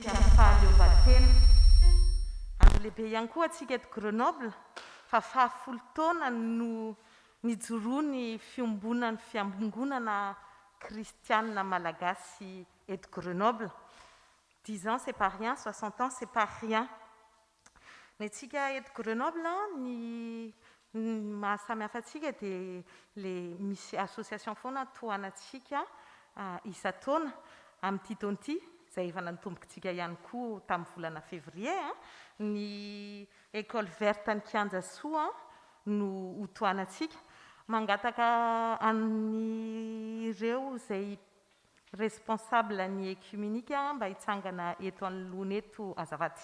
Tsika amin'ny fahaleovantena. Andro lehibe ihany koa antsika eto Grenoble fa fahafolo taona no nijoroan'ny fiombonan'ny fiangonana kristianina malagasy eto Grenoble. Dix ans c'est pas rien, soixante ans c'est pas rien. Ny antsika eto Grenoble, ny maha samy hafa antsika dia ilay misy association foana tohanantsika isan-taona. Amin'ity taona ity, izay efa natombokintsika ihany koa tamin'ny volana février, ny école verte any Kianjasoa no ho tohanantsika. Mangataka an'ireo izay Responsable ny Ecuménique mba hitsangana eto anoloana eto azafady.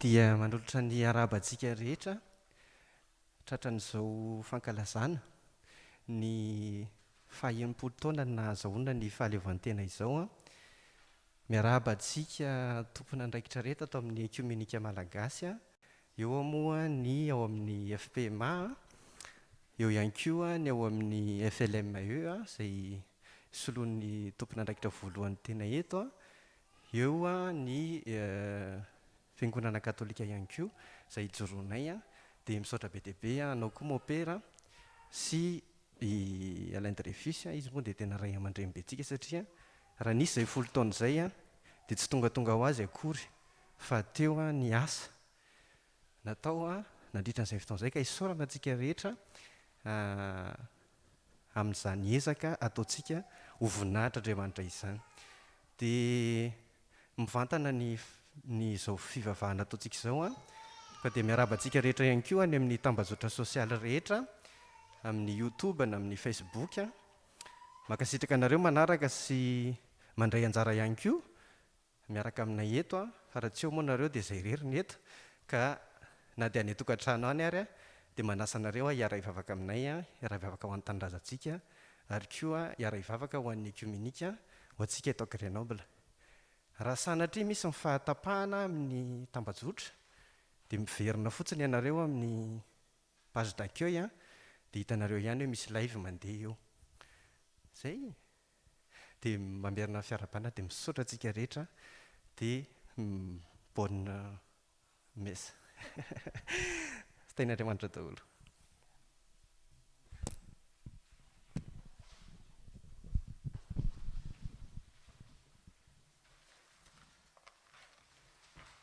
Dia manolotra ny arahaba antsika rehetra tratran'izao fankalazana ny faha 60 taona nahazahoana ny fahaleovantena izao. Miarahaba antsika tompon'andraikitra rehetra ato amin'ny Ekiomenika Malagasy. Eo moa ny ao amin'ny fpma, eo ihany koa ny ao amin'ny FLME izay soloin'ny tompon'andraikitra voalohany tena eto, eo ny Fiangonana Katolika ihany koa izay ijoroanay, dia misaotra be dia be anao koa Mopera sy i Alain Dreyfus, izy moa dia tena ray aman-drenibentsika satria raha nisy izay folo taona izay dia tsy tongatonga ho azy akory fa teo ny asa natao nandritra an'izay fotoana izay ka isaorana antsika rehetra amin'izany ezaka ataontsika ho voninahitr'Andriamanitra izany. Dia mivantana ny ny izao fivavahana ataontsika izao ka dia miarahaba antsika rehetra ihany koa any amin'ny tambajotra sosialy rehetra amin'ny youtube na amin'ny facebook. Mankasitraka anareo manaraka sy mandray anjara ihany koa miaraka aminay eto an, fa raha tsy eo moa nareo dia zay irery ny eto, ka na dia any an-tokantrano any ary dia manasa anareo aho hiara-hivavaka aminay, hiara-hivavaka ho an'ny tanindrazantsika ary koa hiara-hivavaka ho an'ny ekiomenika ho antsika eto Grenoble. Raha sanatria misy ny fahatapahana amin'ny tambajotra dia miverina fotsiny ianareo amin'ny page d'accueil dia hitanareo ihany hoe misy live mandeha eo. Zay. Dia mamerina ny fiarahabana dia misaotra antsika rehetra dia bonne messe. Tahin'Andriamanitra daholo.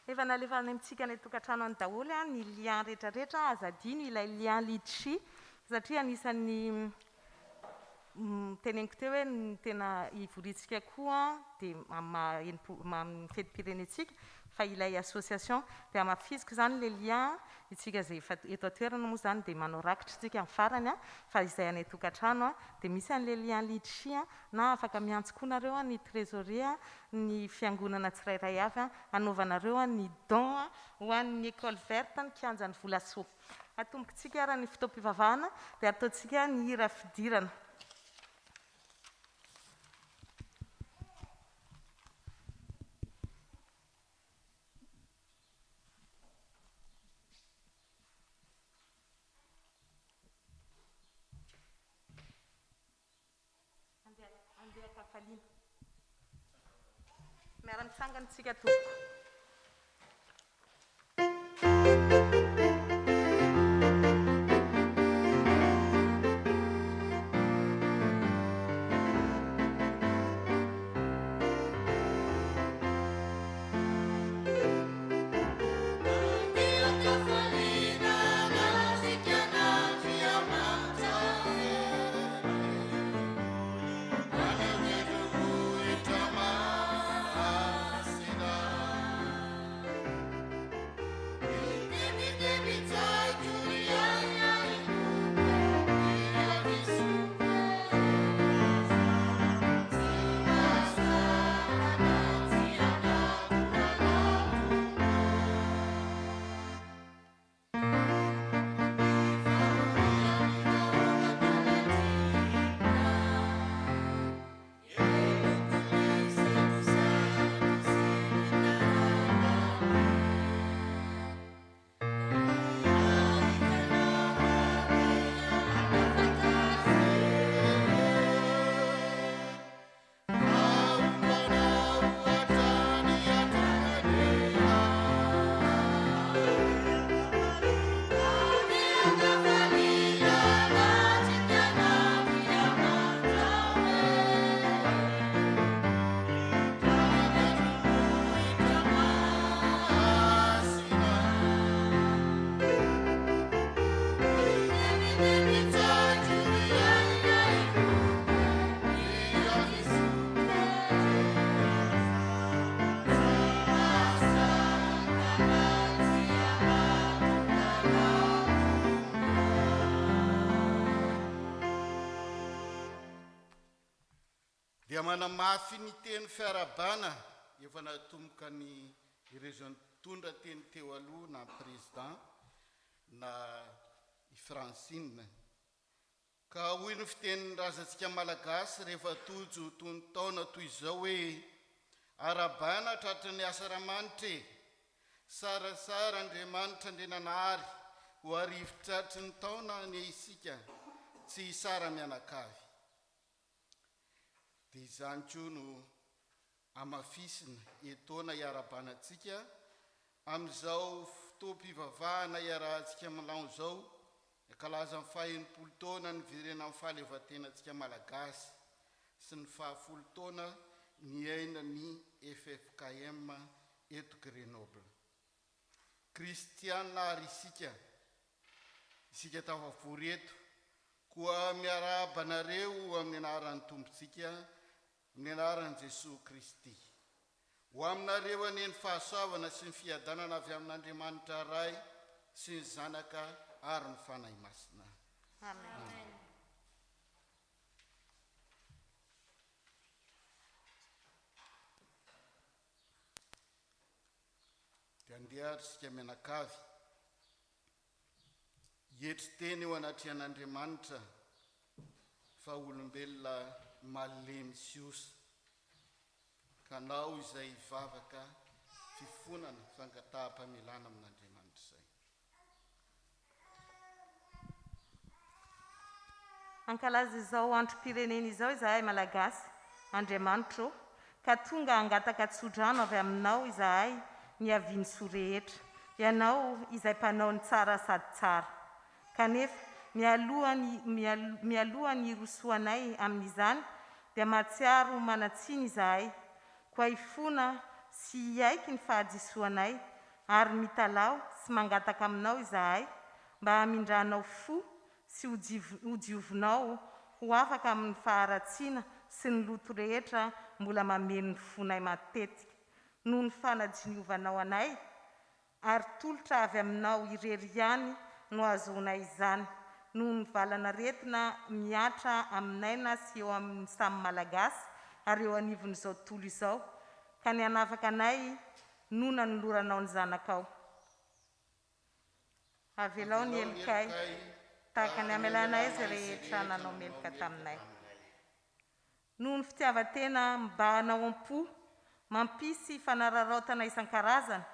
Efa nalefa any amintsika any an-tokantrano any daholo ny lien rehetra rehetra, aza adino ilay lien litchi satria anisan'ny teneniko teo hoe ny tena hivoriantsika koa dia amin'ny maha 60 amin'ny fetim-pirenentsika fa ilay association dia hamafisiko izany ilay lien, isika izay efa eto an-toerana moa izany dia manao rakitra isika amin'ny farany fa izay any an-tokantrano dia misy an'ilay lien litchi na afaka miantso koa nareo ny trésorier ny fiangonana tsirairay avy hanaovanareo ny don ho an'ny école verte ny kianjan'i Volasoa. Atombokintsika ary ny fotoam-pivavahana dia ataontsika ny hira fidirana. hafaliana. Miara-mitsangana isika tompoko. Dia manamafy ny teny fiarahabana efa natomboka ny ireo izay nitondra teny teo aloha na ny Président na i Francine. Ka hoy ny fitenin'ny razantsika Malagasy rehefa tojo tonon-taona toy izao hoe, Arahabaina tratry ny asaramanitra e! Sarasara Andriamanitra Andriananahary ho arivo tratry ny taona anie isika tsy hisara mianakavy. Dia izany koa no hamafisina etoana hiarahabana antsika amin'izao fotoam-pivavahana iarahantsika Milan izao, hankalaza ny faha-enimpolo taona niverenan'ny fahaleovantenantsika Malagasy sy ny fahafolo taona niainan'ny ffkm eto Grenoble. Kristiana ary isika, isika tafavory eto, koa miarahaba anareo amin'ny anaran'ny Tompontsika Amin'ny anaran'i Jesoa Kristy. Ho aminareo anie ny fahasoavana sy ny fiadanana avy amin'Andriamanitra Ray sy ny Zanaka ary ny Fanahy Masina. Amen. Dia andeha ary isika mianakavy hietry tena eo anatrehan'Andriamanitra fa olombelona malemy sy osa, ka hanao izay vavaka fifonana, fangataham-pamelana amin'Andriamanitra izay. Hankalaza izao androm-pirenena izao izahay Malagasy, Andriamanitra ô, ka tonga hangataka tsodrano avy aminao izahay niavian'ny soa rehetra, Ianao izay mpanao ny tsara sady tsara. Kanefa, mialoha ny mialoha ny hirosoanay amin'izany dia mahatsiaro ho manan-tsiny izahay, koa hifona sy hiaiky ny fahadisoanay ary mitalaho sy mangataka aminao izahay mba hamindranao fo sy hodiovinao ho afaka amin'ny faharatsiana sy ny loto rehetra mbola mameno ny fonay matetika noho ny fanadiniovanao anay, ary tolotra avy aminao irery ihany no ahazoanay izany noho ny valan'aretina mihatra amin'aina sy eo amin'ny samy Malagasy ary eo anivon'izao tontolo izao ka ny hanafaka anay no nanoloranao ny Zanakao. Avelao ny helokay, tahaka ny amelanay izay rehetra nanao meloka taminay. Noho ny fitiavan-tena mibahana ao am-po, mampisy fanararaotana isan-karazany,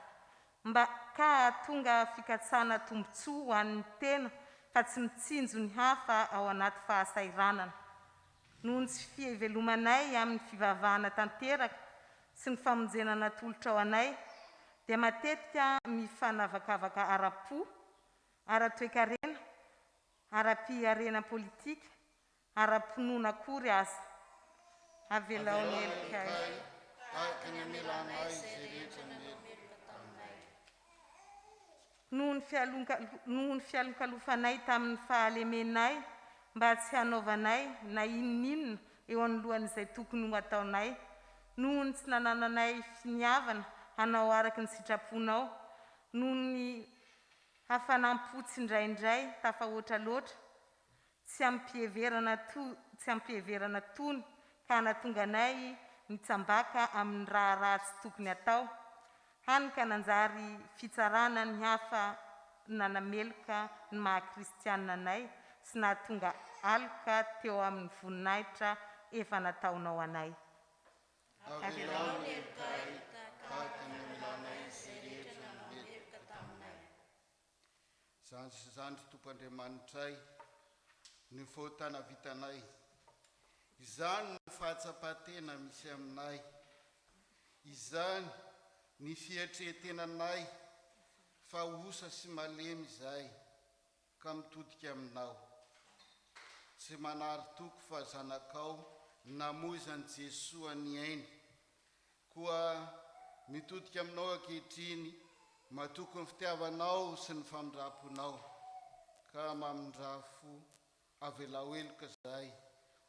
mba ka hahatonga fikatsahana tombontsoa ho an'ny tena fa tsy mitsinjo ny hafa ao anaty fahasahiranana. Noho ny tsy fivelomanay amin'ny fivavahana tanteraka sy ny famonjena natolotrao anay, dia matetika mifanavakavaka ara-po, ara-toekarena, ara-piharena politika, ara-pinoana akory aza. Avelao ny helokay. Tahaka ny amelanay izay rehetra meloka taminay. Noho ny noho ny fialokalofanay tamin'ny fahalemenay mba tsy hanaovanay na inon'inona eo anoloan'izay tokony ho ataonay, noho ny tsy nanananay finiavana hanao araka ny sitraponao, noho ny hafanam-po tsindraindray tafahoatra loatra, tsy amim-piheverana tsy amim-piheverana tony ka hanatonga anay mitsambaka amin'ny raharaha tsy tokony atao, hany ka nanjary fitsarana ny hafa nanameloka ny maha-kristianina anay sy nahatonga aloka teo amin'ny voninahitra efa nataonao anay. Avelao ny helokay tahaka ny namelanay izay rehetra nameloka taminay. Izany sy izany, ry Tompo Andriamanitray, ny fahotana vitanay. Izany no fahatsapan-tena misy aminay. Izany ny fietren-tenanay fa osa sy malemy izahay ka mitodika Aminao. Tsy manary toky fa Zanakao namoizan'i Jesoa ny ainy. Koa mitodika Aminao ankehitriny, matoky ny fitiavanao sy ny famindram-ponao, ka mamindrà fo, avelao heloka izahay,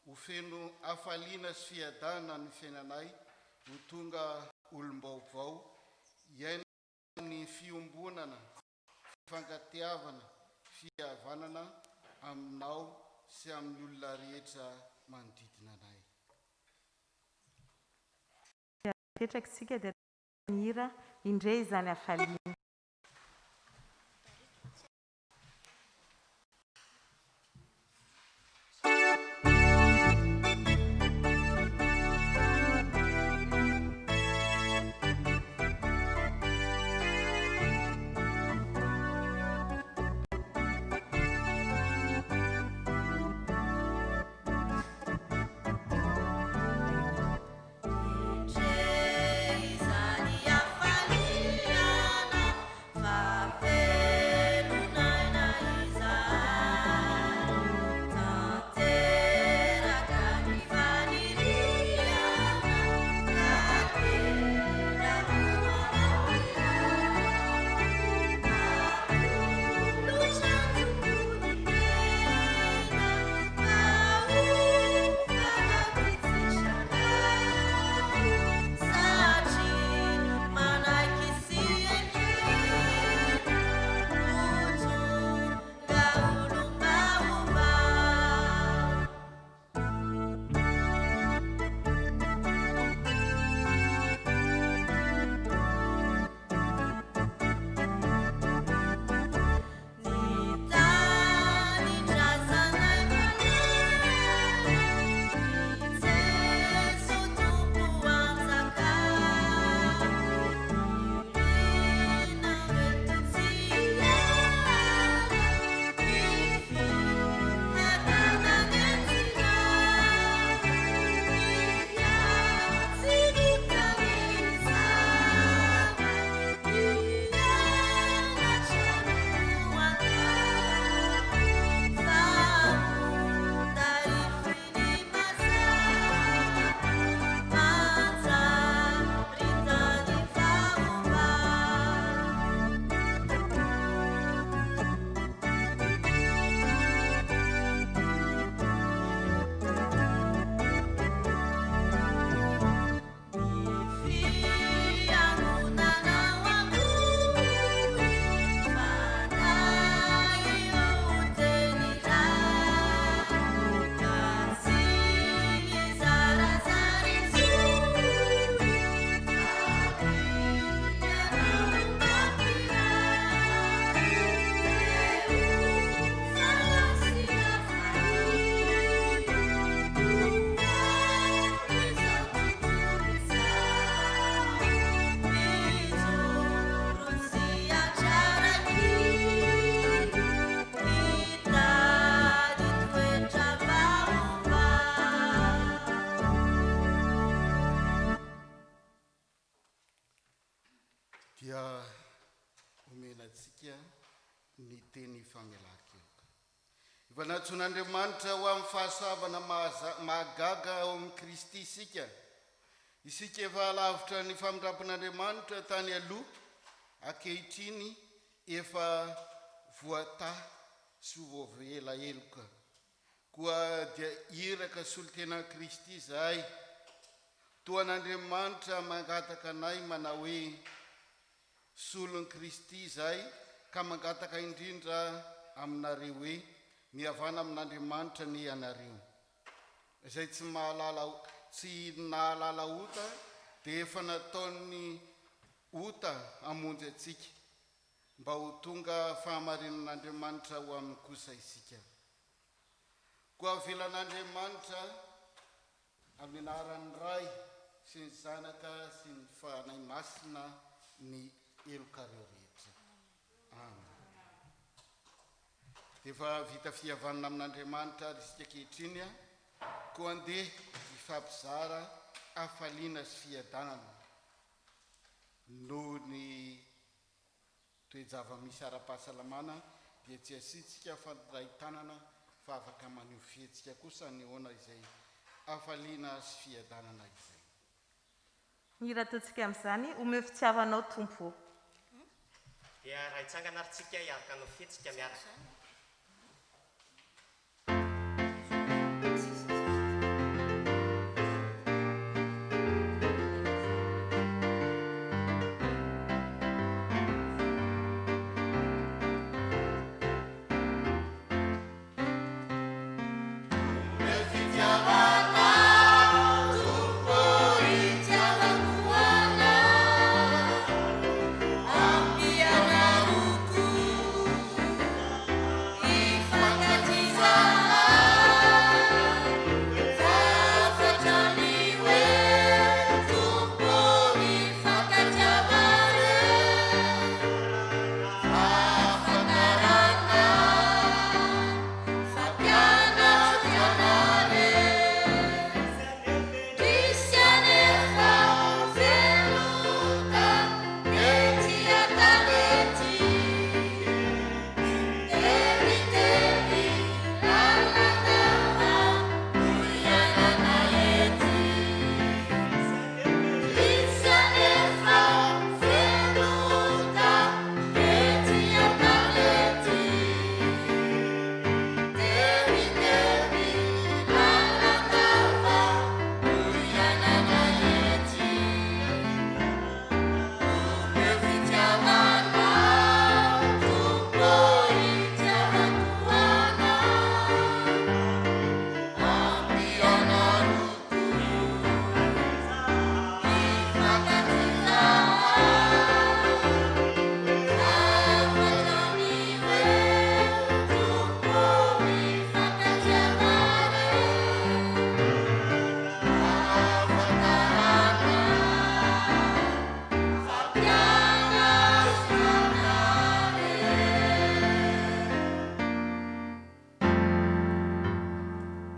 ho feno hafaliana sy fiadanana ny fiainanay, ho tonga olom-baovao, hiaina ny fiombonana, fifankatiavana, fihavanana Aminao sy amin'ny olona rehetra manodidina anay. Apetraka isika dia mihira Indre izany hafaliana. Indre izany hafaliana. teny famelan-keloka. Efa nantsoin'Andriamanitra ho amin'ny fahasoavana mahagaga ao amin'i Kristy isika. Isika efa lavitra ny famindrampon'Andriamanitra tany aloha, ankehitriny efa voatahy sy voavela heloka. Koa dia iraka solontenan'i Kristy izahay, toa an'Andriamanitra mangataka anay manao hoe, Solon'i Kristy izahay ka mangataka indrindra aminareo hoe, mihavana amin'Andriamanitra anie ianareo. Izay tsy mahalala tsy nahalala ota dia efa nataon'ny ota hamonjy antsika, mba ho tonga fahamarinan'Andriamanitra ho aminy kosa isika. Koa avelan'Andriamanitra Amin'ny anaran'ny Ray sy ny Zanaka sy ny Fanahy Masina ny helokareo rehetra. Amen. Dia efa vita fihavanana amin'Andriamanitra ary isika ankehitriny, koa andeha hifampizara hafaliana sy fiadanana noho ny Toe-java-misy ara-pahasalamana dia tsy asiantsika fandray tanana fa afaka maneho fihetsika kosa anehoana izay hafaliana sy fiadanana izay. Ny hira ataontsika amin'izany, Omeo fitiavanao Tompo ô. Dia raha hitsangana ary tsika hiaraka hanao fihetsika miaraka.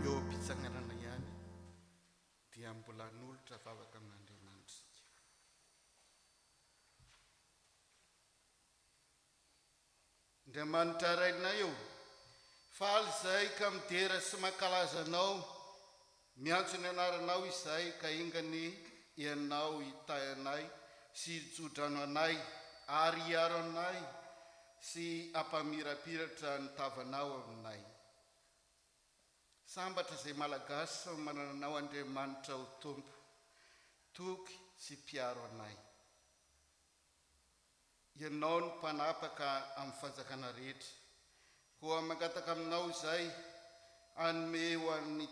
Eo am-pitsanganana ihany dia mbola hanolotra vavaka amin'Andriamanitra isika. Andriamanitra Rainay ô, faly izahay ka midera sy mankalaza Anao, miantso ny Anaranao izahay ka enga anie Ianao hitahy anay sy hitsodrano anay ary hiaro anay sy hampamirapiratra ny tavanao aminay. Sambatra izay Malagasy manana Anao Andriamanitra ho Tompo, Toky sy Mpiaro anay. Ianao no mpanapaka amin'ny fanjakana rehetra. Koa mangataka aminao izahay hanome ho an'ny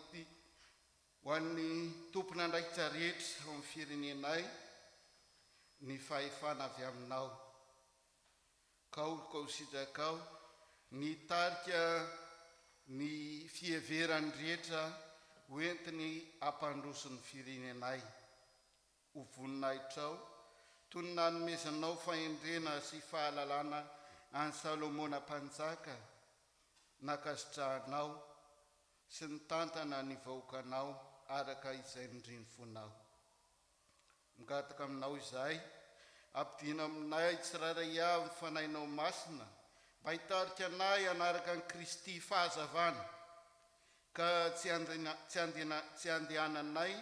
ho an'ny tompon'andraikitra rehetra ao amin'ny firenenay ny fahefana avy aminao. Kao ka ho sitrakao ny hitarika ny fiheveran'ny rehetra ho entiny hampandroso ny firenenay. Ho voninahitrao, toy ny nanomezanao fahendrena sy fahalalana an'i Salomona mpanjaka, nankasitrahanao sy nitantana ny vahoakanao araka izay niriny fonao. Mangataka aminao izahay, ampidino aminay tsirairay avy ny Fanahinao Masina. Mba hitarika anay hanaraka an'i Kristy fahazavana, ka tsy tsy handehananay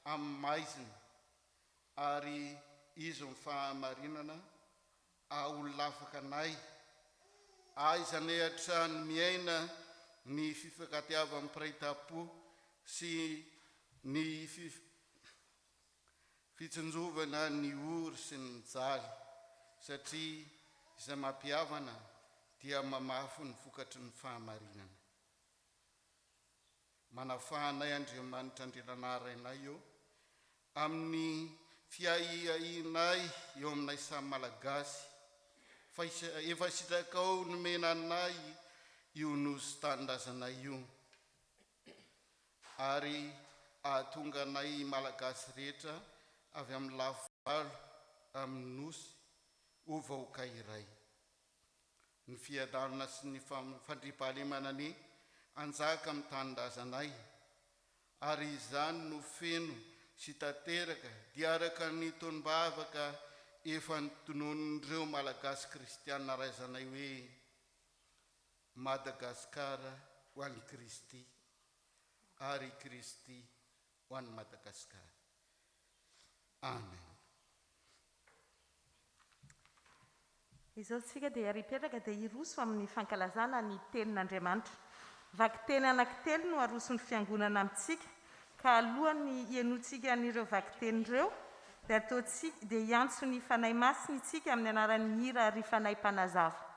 amin'ny maizina, ary Izy no fahamarinana hahaololafaka anay, ahaizanay hatrany miaina ny fifankatiavan'ny mpiray tampo sy ny fitsinjovana ny ory sy ny mijaly, satria izay mampihavana dia mamafy ny vokatry ny fahamarinana. Manafaha anay Andriamanitra Andriananaharainay ô, amin'ny fiahiahianay eo aminay samy Malagasy, fa efa sitrakao nomena anay io Nosy tanindrazanay io, ary ahatonga anay Malagasy rehetra avy amin'ny lafy valo amin'ny Nosy ho vahoaka iray. Ny fiadanana sy ny fandriampahalemana anie hanjaka amin'ny tanindrazanay, ary izany no feno sy tanteraka dia araka ny tonom-bavaka efa notononin'ireo Malagasy kristiana raizanay hoe, Madagasikara ho an'i Kristy ary i Kristy ho an'i Madagasikara. Amen. Izao isika dia hipetraka dia hiroso amin'ny fankalazana ny Tenin'Andriamanitra. Vakiteny anankitelo no aroson'ny Fiangonana amintsika, ka alohan'ny hihenoantsika an'ireo vakiteny ireo dia ataontsika dia hiantso ny Fanahy Masina isika amin'ny anaran'ny hira Ry Fanahy Mpanazava.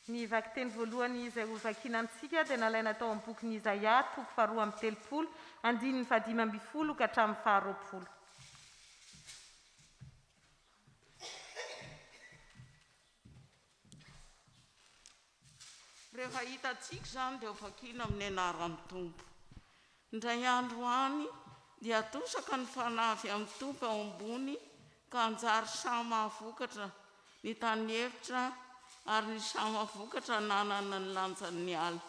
Ny vakiteny voalohany izay hovakiana amintsika dia nalaina tao amin'ny bokin'i Izaia, toko faharoa amby telopolo, andininy fahadimy ambin'ny folo ka hatramin'ny faharoapolo. Rehefa hitantsika izany dia hovakiana amin'ny anaran'ny Tompo. Indray andro any dia hatosaka ny Fanahy avy amin'ny Tompo ao ambony ka hanjary saha mahavokatra ny tany efitra ary ny saha mahavokatra hananana ny lanjan'ny ala.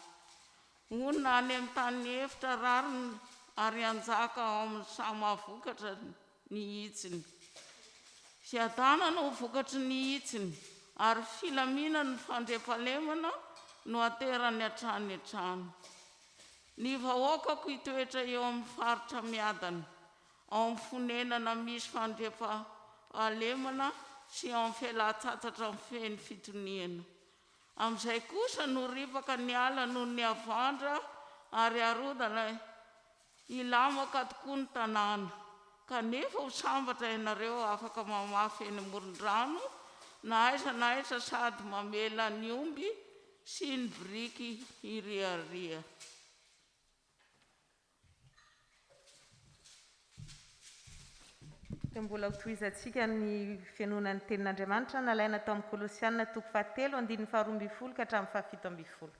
Honina any amin'ny tany efitra rariny. ary hanjaka ao amin'ny saha mahavokatra ny hitsiny. Fiadanana ho vokatry ny hitsiny, ary filaminana ny fandriampahalemana no aterany hatrany hatrany. Ny vahoakako hitoetra eo amin'ny faritra miadana, ao amin'ny fonenana misy fandriampahalemana sy ao amin'ny fialan-tsasatra feno fitoniana. Amin'izay kosa no ripaka ny ala noho ny havandra ary harodana hilamaka tokoa ny tanàna. Kanefa ho sambatra ianareo afaka mamafy eny amoron-drano na aiza na aiza sady mamela ny omby sy ny biriky hiriaria. Dia mbola hotohizantsika ny fihenoana ny Tenin'Andriamanitra nalaina tao amin'ny Kolosiana toko fahatelo andininy faharoa ambin'ny folo ka hatramin'ny fahafito ambin'ny folo.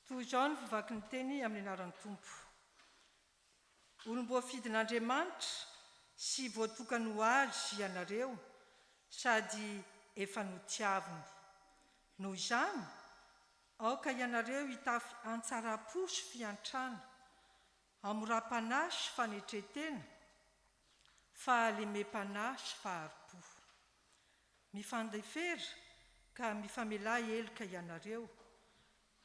Toy izao ny fivaky ny teny amin'ny anaran'ny Tompo. Olom-boafidin'Andriamanitra sy voatokany ho Azy ianareo sady efa notiaviny. Noho izany, aoka ianareo hitafy an-tsaram-po sy fiantrana, hamoram-panahy sy fanetren-tena, fahalemem-panahy sy fahari-po. Mifandefera ka mifamelà heloka ianareo,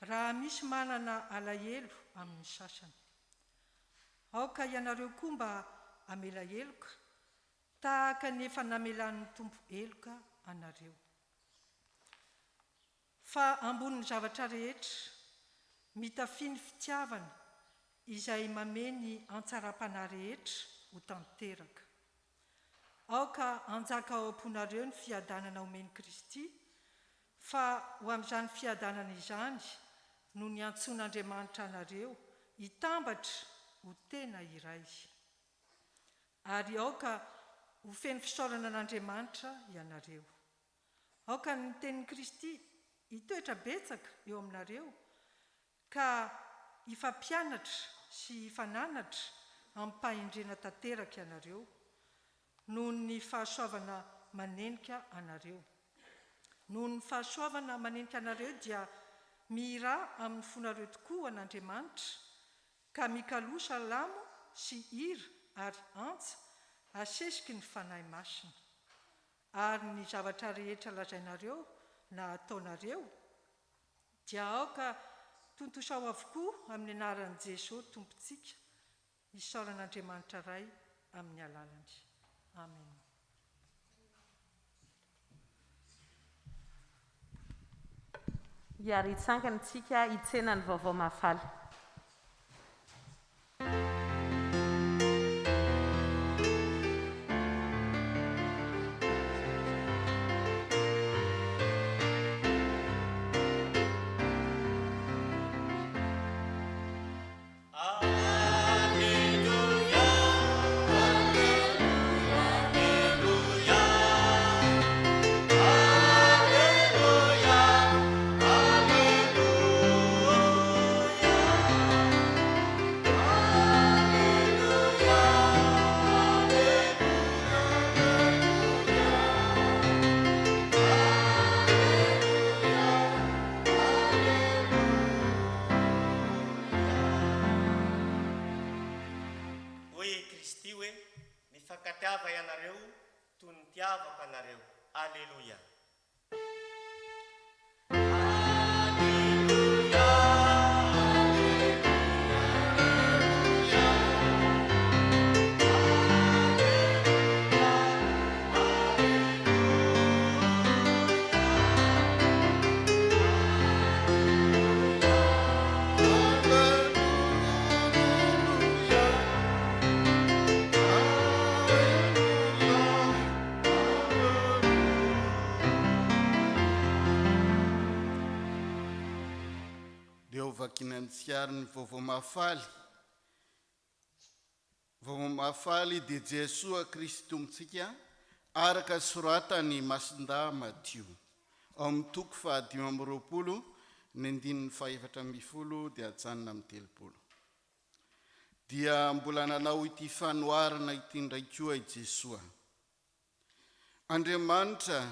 raha misy manana alahelo amin'ny sasany. Aoka ianareo koa mba hamela heloka, tahaka ny efa namelan'ny Tompo heloka anareo. Fa ambonin'ny zavatra rehetra, mitafia ny fitiavana izay mamehy ny antsaram-panahy rehetra ho tanteraka. Aoka hanjaka ao am-ponareo ny fiadanana omen'i Kristy, fa ho amin'izany fiadanana izany no niantsoan'Andriamanitra anareo hitambatra ho tena iray. Ary aoka ho feno fisaorana an'Andriamanitra ianareo. Aoka ny tenin'i Kristy hitoetra betsaka eo aminareo, ka hifampianatra sy hifananatra amim-pahendrena tanteraka ianareo, noho ny fahasoavana manenika anareo. Noho ny fahasoavana manenika anareo dia mihirà amin'ny fonareo tokoa ho an'Andriamanitra, ka mikaloa salamo sy hira ary antsa asesiky ny Fanahy Masina. Ary ny zavatra rehetra lazainareo na ataonareo, dia aoka tontosao avokoa amin'ny anaran'i Jeso Tompontsika, isaoran'Andriamanitra Ray amin'ny alalany. Amen. Hiara-hitsangana isika hitsena ny vaovao mahafaly. Hoy i Kristy hoe, Mifankatiava ianareo toy ny nitiavako anareo. Aleloia! Dia ho vakiana antsika ary ny vaovao mahafaly. Vaovao mahafaly dia Jesoa Kristy Tompontsika araka soratan'i Masindahy Matio. Ao amin'ny toko faha-25 ny andininy faha-14 dia ajanona amin'ny 30. Dia mbola nanao ity fanoharana ity indray koa i Jesoa. Andriamanitra,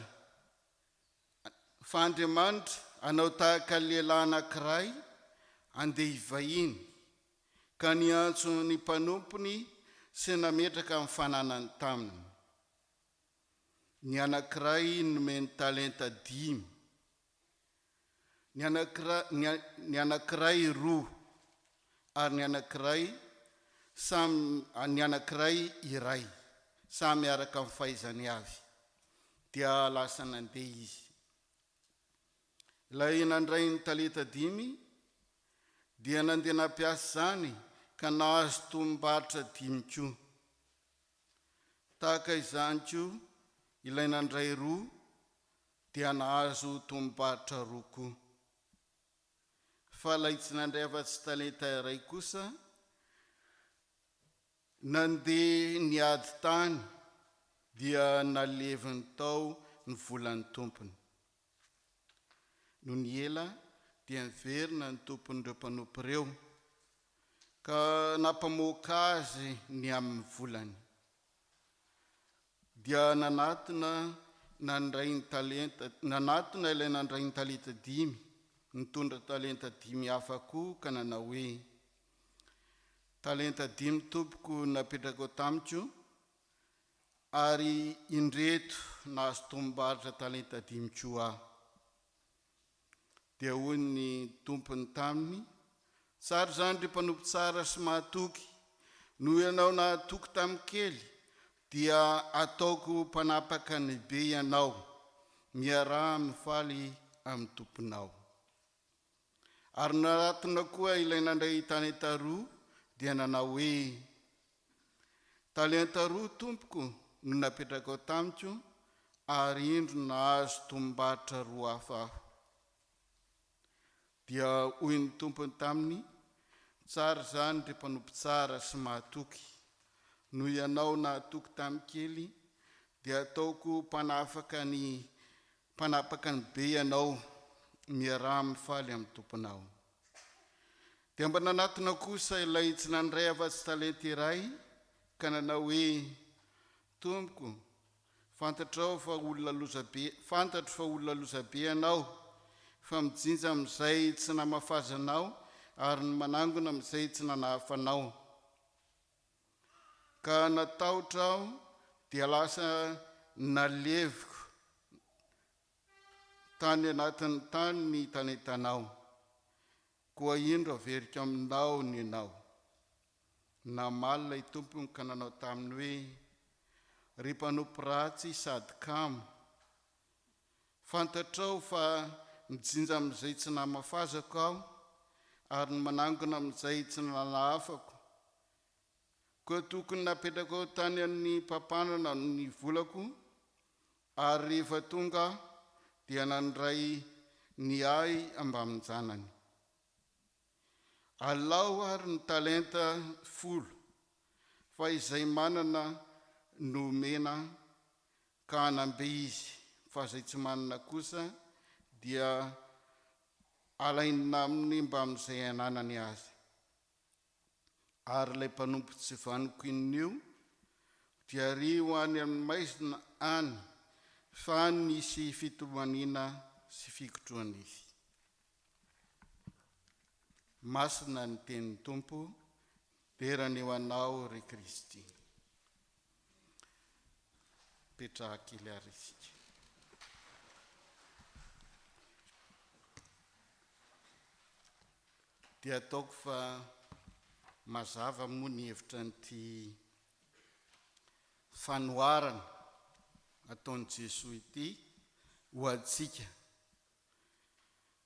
fa Andriamanitra hanao tahaka ny lehilahy anankiray. handeha hivahiny, ka niantso ny mpanompony sy nametraka ny fananany taminy. Ny anankiray nomeny talenta dimy, ny anankiray, ny anankiray roa, ary ny anankiray samy, ny anankiray iray, samy araka ny fahaizany avy. Dia lasa nandeha izy. Ilay nandray ny talenta dimy dia nandeha nampiasa izany ka nahazo tombom-barotra dimy koa. Tahaka izany koa ilay nandray roa dia nahazo tombom-barotra roa koa. Fa ilay tsy nandray afa-tsy talenta iray kosa Nandeha niady tany dia naleviny tao ny volan'ny tompony. Nony ela dia niverina ny tompon'ireo mpanompo ireo ka nampamoaka azy ny amin'ny volany. Dia nanatona nandray ny talenta, nanatona ilay nandray ny talenta dimy, nitondra talenta dimy hafa koa ka nanao hoe, Talenta dimy tompoko napetrakao tamiko ary indreto nahazo tombom-barotra talenta dimy koa aho. Dia hoy ny tompony taminy, Tsara izany ry mpanompo tsara sy mahatoky, noho ianao nahatoky tamin'ny kely, dia ataoko mpanapaka ny be ianao, miaraha mifaly amin'ny tomponao. Ary nanatona koa ilay nandray talenta roa dia nanao hoe, Talenta roa, tompoko, no napetrakao tamiko, ary indro nahazo tombom-barotra roa hafa aho. Dia hoy ny tompony taminy, Tsara izany, ry mpanompo tsara sy mahatoky. Noho ianao nahatoky tamin'ny kely, dia ataoko mpanafaka ny Mpanapaka ny be ianao, miaraha mifaly amin'ny Tomponao. Dia mba nanatona kosa ilay tsy nandray afa-tsy talenta iray ka nanao hoe, Tompoko, fantatrao fa olona lozabe, fantatro fa olona lozabe ianao, fa mijinja amin'izay tsy namafazanao ary ny manangona amin'izay tsy nanahafanao. Ka natahotra aho dia lasa naleviko tany anatin'ny tany ny talentanao, koa indro averiko aminao ny anao. Namaly ilay tompony ka nanao taminy hoe, Ry mpanompo ratsy sady kamo, fantatrao fa mijinja amin'izay tsy namafazako aho ary ny manangona amin'izay tsy nanahafako, Koa tokony napetrakao tany amin'ny mpampanana ny volako, ary rehefa tonga aho dia nandray ny ahy mbamin-janany. Alao ary ny talenta folo, fa izay manana no omena ka hanam-be izy, fa izay tsy manana kosa dia alaina aminy mbamin'izay ananany azy. Ary ilay mpanompo tsy vanoko inona io dia ario any amin'ny maizina any, fa any nisy fitomaniana sy fikotroha-nify. Masina ny tenin'ny Tompo, dera anie ho Anao ry Kristy. Mipetraha kely ary isika. Dia ataoko fa mazava moa ny hevitra an'ity fanoharana ataon'i Jesoa ity ho antsika.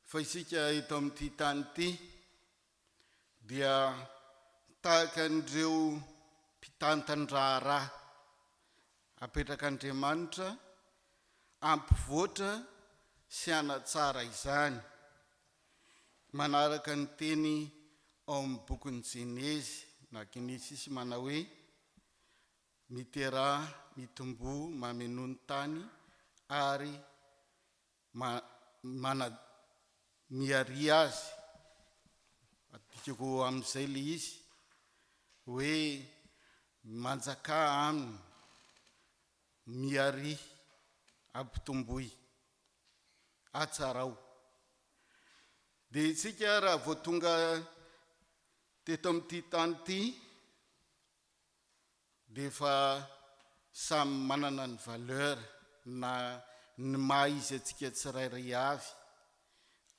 Fa isika eto amin'ity tany ity dia tahaka an'ireo mpitantan-draharaha apetrak'Andriamanitra hampivoatra sy hanatsara izany. Manaraka ny teny ao amin'ny bokin'ny Jenezy na Genesisy manao hoe, Miteraha, mitomboa, mamenoa ny tany ary mana miharia azy. Adikako amin'izay ilay izy hoe manjakà aminy, miharia, ampitomboy, hatsarao. Dia isika raha vao tonga teto amin'ity tany ity dia efa samy manana ny valeur na ny maha izy antsika tsirairay avy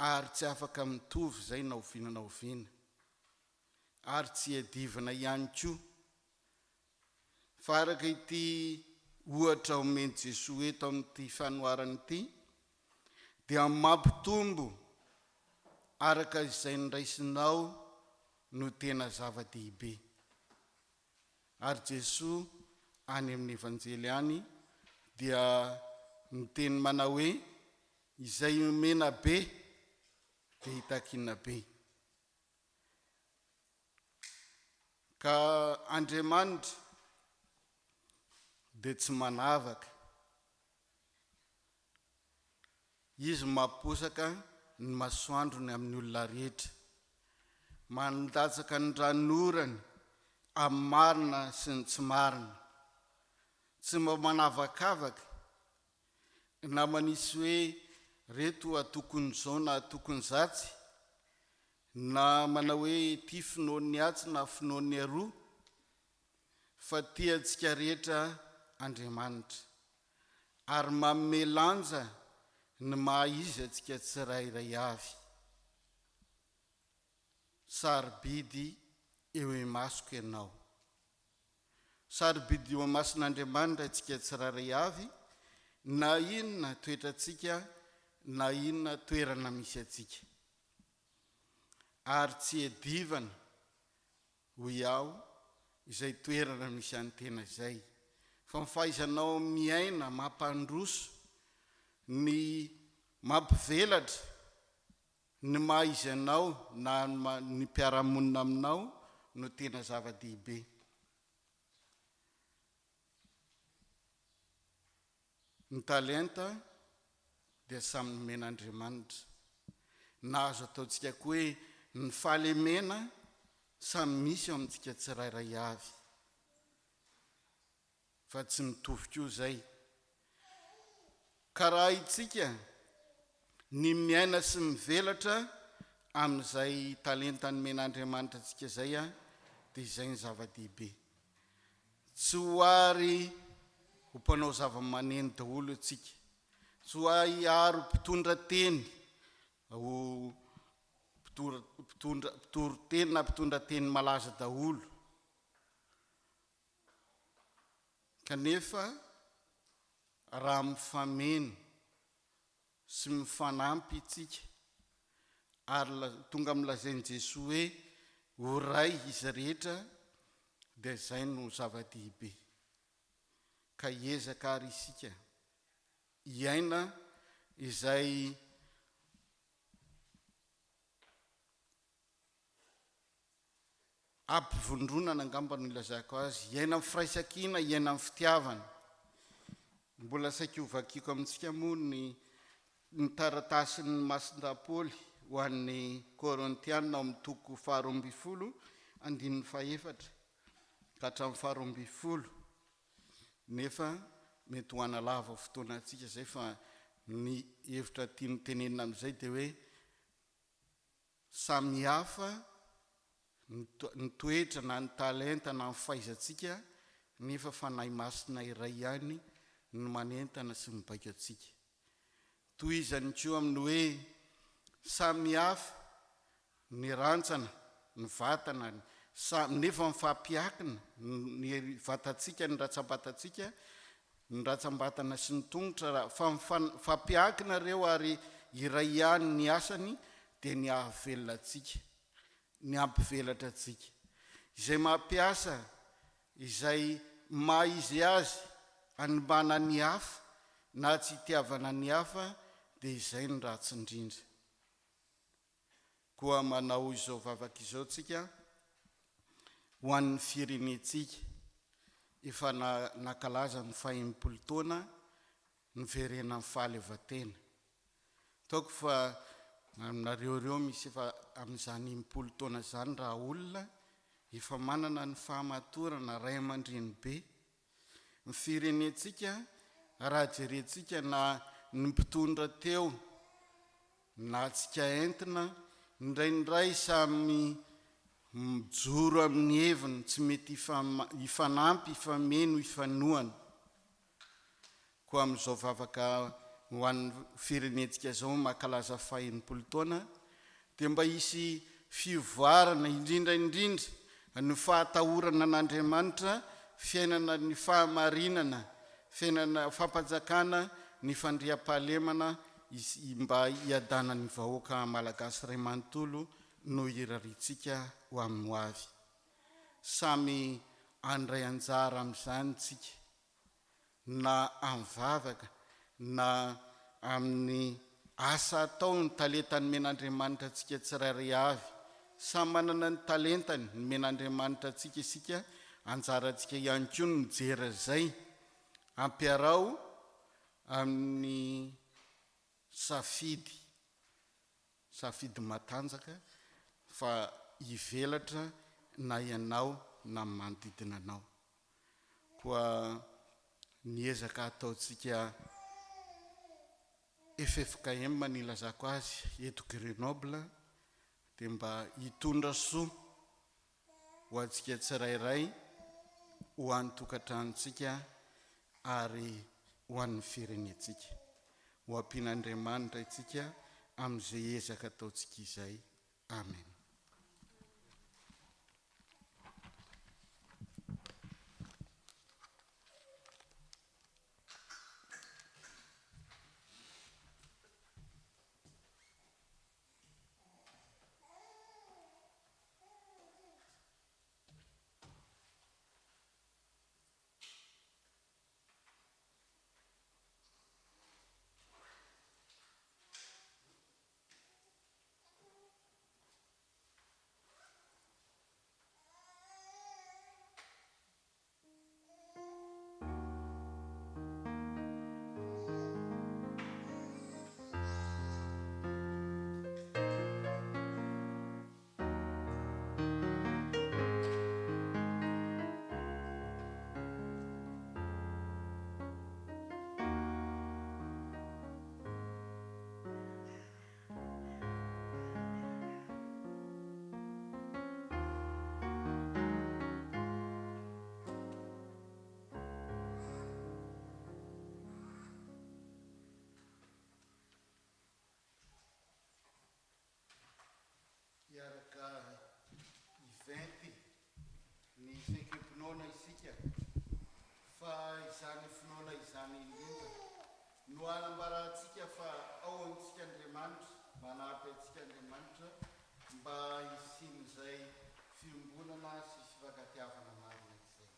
ary tsy afaka mitovy izay na oviana na oviana ary tsy iadivana ihany koa fa araka ity ohatra omen'i Jesoa eto amin'ity fanoharana ity dia mampitombo araka izay noraisinao no tena zava-dehibe. Ary Jesoa any amin'ny Evanjely any dia miteny manao hoe izay omena be dia hitakiana be. Ka Andriamanitra dia tsy manavaka. Izy mamposaka ny masoandrony amin'ny olona rehetra. Mandatsaka ny ranonorany amin'ny marina sy ny tsy marina. Tsy mba manavakavaka na manisy hoe reto atokon'izao na atokon'izatsy, na manao hoe ity finoan'ny atsy na finoan'ny aroa, fa tia antsika rehetra Andriamanitra. ary manome lanja ny maha izy antsika tsirairay avy. Sarobidy eo imasoko ianao. Sarobidy eo imason'Andriamanitra isika tsirairay avy, na inona toetrantsika na inona toerana misy antsika. Ary tsy iadivana hoy aho, izay toerana misy an'ny tena izay, fa ny fahaizanao miaina mampandroso ny mampivelatra ny maha izy anao na ny mpiara-monina aminao no tena zava-dehibe. Ny talenta dia samy nomen'Andriamanitra. Na azo ataontsika koa hoe ny fahalemena samy misy eo amintsika tsirairay avy. Fa tsy mitovy koa izay. Ka raha haintsika ny miaina sy mivelatra amin'izay talenta nomen'Andriamanitra antsika izay dia izay ny zava-dehibe. Tsy ho ary ho mpanao zava-maneno daholo isika. Tsy ho ary ho mpitondra teny, ho mpitondra, mpitory teny na mpitondra teny malaza daholo. Kanefa raha mifameno sy mifanampy itsika ary tonga amin'ny lazain'i Jesoa hoe ho ray izy rehetra dia izay no zava-dehibe. Ka hiezaka ary isika hiaina izay Ampivondronana angamba no ilazako azy, hiaina amin'ny firaisankina, hiaina amin'ny fitiavana. Mbola saika hovakiako amintsika moa ny ny taratasin'ny Masindahy Paoly ho an'ny Korintiana ao amin'ny toko faharoa ambinifolo, andininy fahefatra ka hatramin'ny faharoa ambinifolo. Nefa mety ho hanalava fotoana antsika izay fa ny hevitra tiany tenenina amin'izay dia hoe Samy hafa ny toetra na ny talenta na ny fahaizantsika nefa Fanahy Masina iray ihany no manentana sy mibaiko antsika. Tohizany koa amin'ny hoe samy hafa ny rantsana, ny vatana, nefa mifampiakina ny vatantsika, ny rantsambatantsika Ny ratsambatana sy ny tongotra raha fa mifampiankina ireo ary iray ihany ny asany dia ny hahavelona antsika, ny hampivelatra antsika. Izay mampiasa izay maha izy azy hanimbana ny hafa na tsy hitiavana ny hafa dia izay no ratsy indrindra. Koa manao izao vavaka izao tsika ho an'ny firenentsika efa nankalaza ny faha-enimpolo taona niverenan'ny fahaleovantena. Ataoko fa aminareo ireo misy efa amin'izany enimpolo taona izany raha olona efa manana ny fahamatorana ray aman-dreny be. Ny firenentsika raha jerentsika na ny mpitondra teo Na antsika entina Indraindray samy mijoro amin'ny heviny, tsy mety hifanampy, hifameno, hifanohana. Koa amin'izao vavaka ho an'ny firenentsika izao mankalaza faha 60 taona dia mba hisy fivoarana indrindra indrindra ny fahatahorana an'Andriamanitra, fiainana ny fahamarinana, fiainana fampanjakana ny fandriampahalemana mba hiadanan'ny vahoaka Malagasy iray manontolo no irariantsika ho amin'ny ho avy. Samy handray anjara amin'izany tsika. na amin'ny vavaka na amin'ny asa atao ny talenta nomen'Andriamanitra antsika tsirairay avy. Samy manana ny talentany nomen'Andriamanitra antsika isika, anjarantsika ihany koa ny mijery izay. Ampiaraho amin'ny safidy, safidy matanjaka fa hivelatra na ianao na ny manodidina anao. Koa ny ezaka ataontsika ffkm ny ilazako azy eto Grenoble dia mba hitondra soa ho antsika tsirairay, ho an'ny tokantranontsika ary ho an'ny firenentsika. Ho ampian'Andriamanitra isika amin'izay ezaka ataontsika izay. Amen. Hiaraka hiventy ny fekem-pinoana isika, fa izany finoana izany indrindra no hanambarantsika fa ao amintsika Andriamanitra, manampy antsika Andriamanitra mba hisian'izay fiombonana sy fifankatiavana marina izay.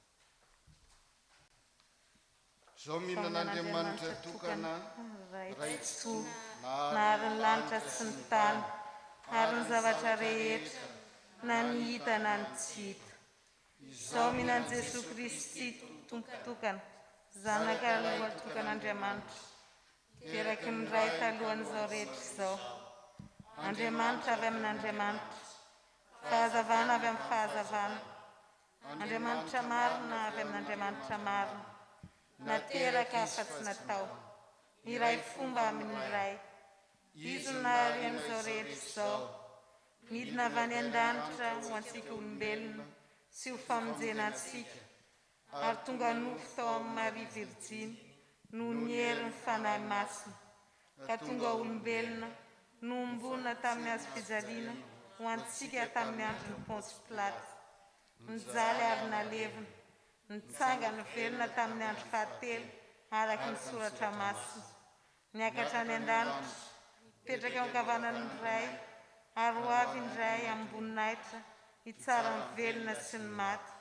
Izao mino an'Andriamanitra tokana, Ray Tsitoha, Nahary ny lanitra sy ny tany, ary ny zavatra rehetra, na ny hita na ny tsy hita. Izao mino an'i Jesoa Kristy, Tompo tokana, Zanaka lohatokan'Andriamanitra, teraky ny Ray talohan'izao rehetra izao, Andriamanitra avy amin'Andriamanitra, Fahazavana avy amin'ny fahazavana, Andriamanitra marina avy amin'Andriamanitra marina, nateraka fa tsy natao, iray fomba amin'ny Ray. Izy no nahary an'izao rehetra izao. Nidina avy any an-danitra ho antsika olombelona sy ho famonjena antsika, ary tonga nofo tao amin'i Maria Virjiny noho ny herin'ny Fanahy Masina, ka tonga olombelona, nohomboana tamin'ny hazofijaliana ho antsika tamin'ny andron'i Pontsy Pilato, nijaly ary nalevina, nitsangana velona tamin'ny andro fahatelo araka ny Soratra Masina, niakatra any an-danitra, mipetraka eo ankavanan'ny Ray, ary ho avy indray amim-boninahitra hitsara ny velona sy ny maty,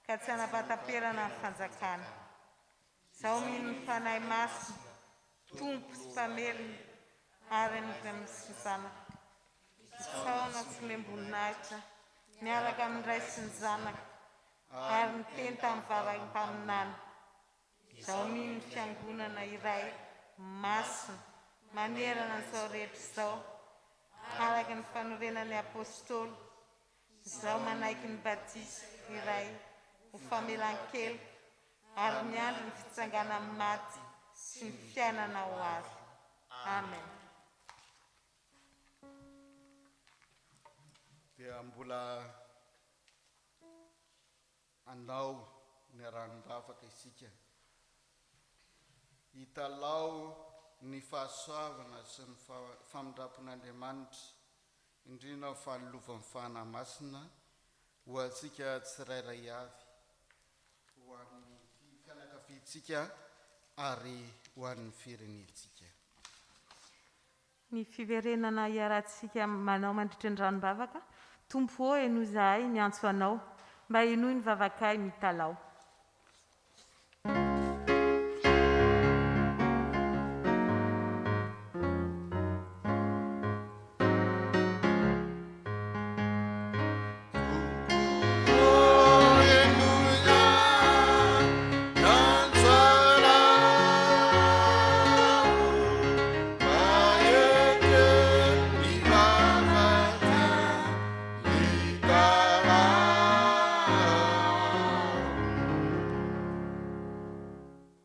ka tsy hanam-pahataperana ny fanjakany. Izaho mino ny Fanahy Masina, Tompo sy Mpamelona ary ny sy Zanaka. Isaona sy omem-boninahitra miaraka amin'ny Ray sy ny Zanaka ary niteny tamin'ny vavan'ny mpaminany. Izaho mino ny Fiangonana iray masina manerana an'izao rehetra izao araka ny fanorenan'ny Apostoly. Izaho manaiky ny batisa iray ho famelan-keloka ary miandry ny fitsanganan'ny maty sy ny fiainana ho avy. Amen. Dia mbola hanao ny ranom-bavaka isika. Hitalaho ny fahasoavana sy ny famindrampon'Andriamanitra, indrindra ny fanolovan'ny Fanahy Masina ho antsika tsirairay avy, ho an'ny fianakaviantsika ary ho an'ny firenentsika. Ny fiverenana iarahantsika manao mandritra ny ranombavaka, Tompo ô, henoy izahay miantso Anao, mba henoy ny vavakay mitalaho.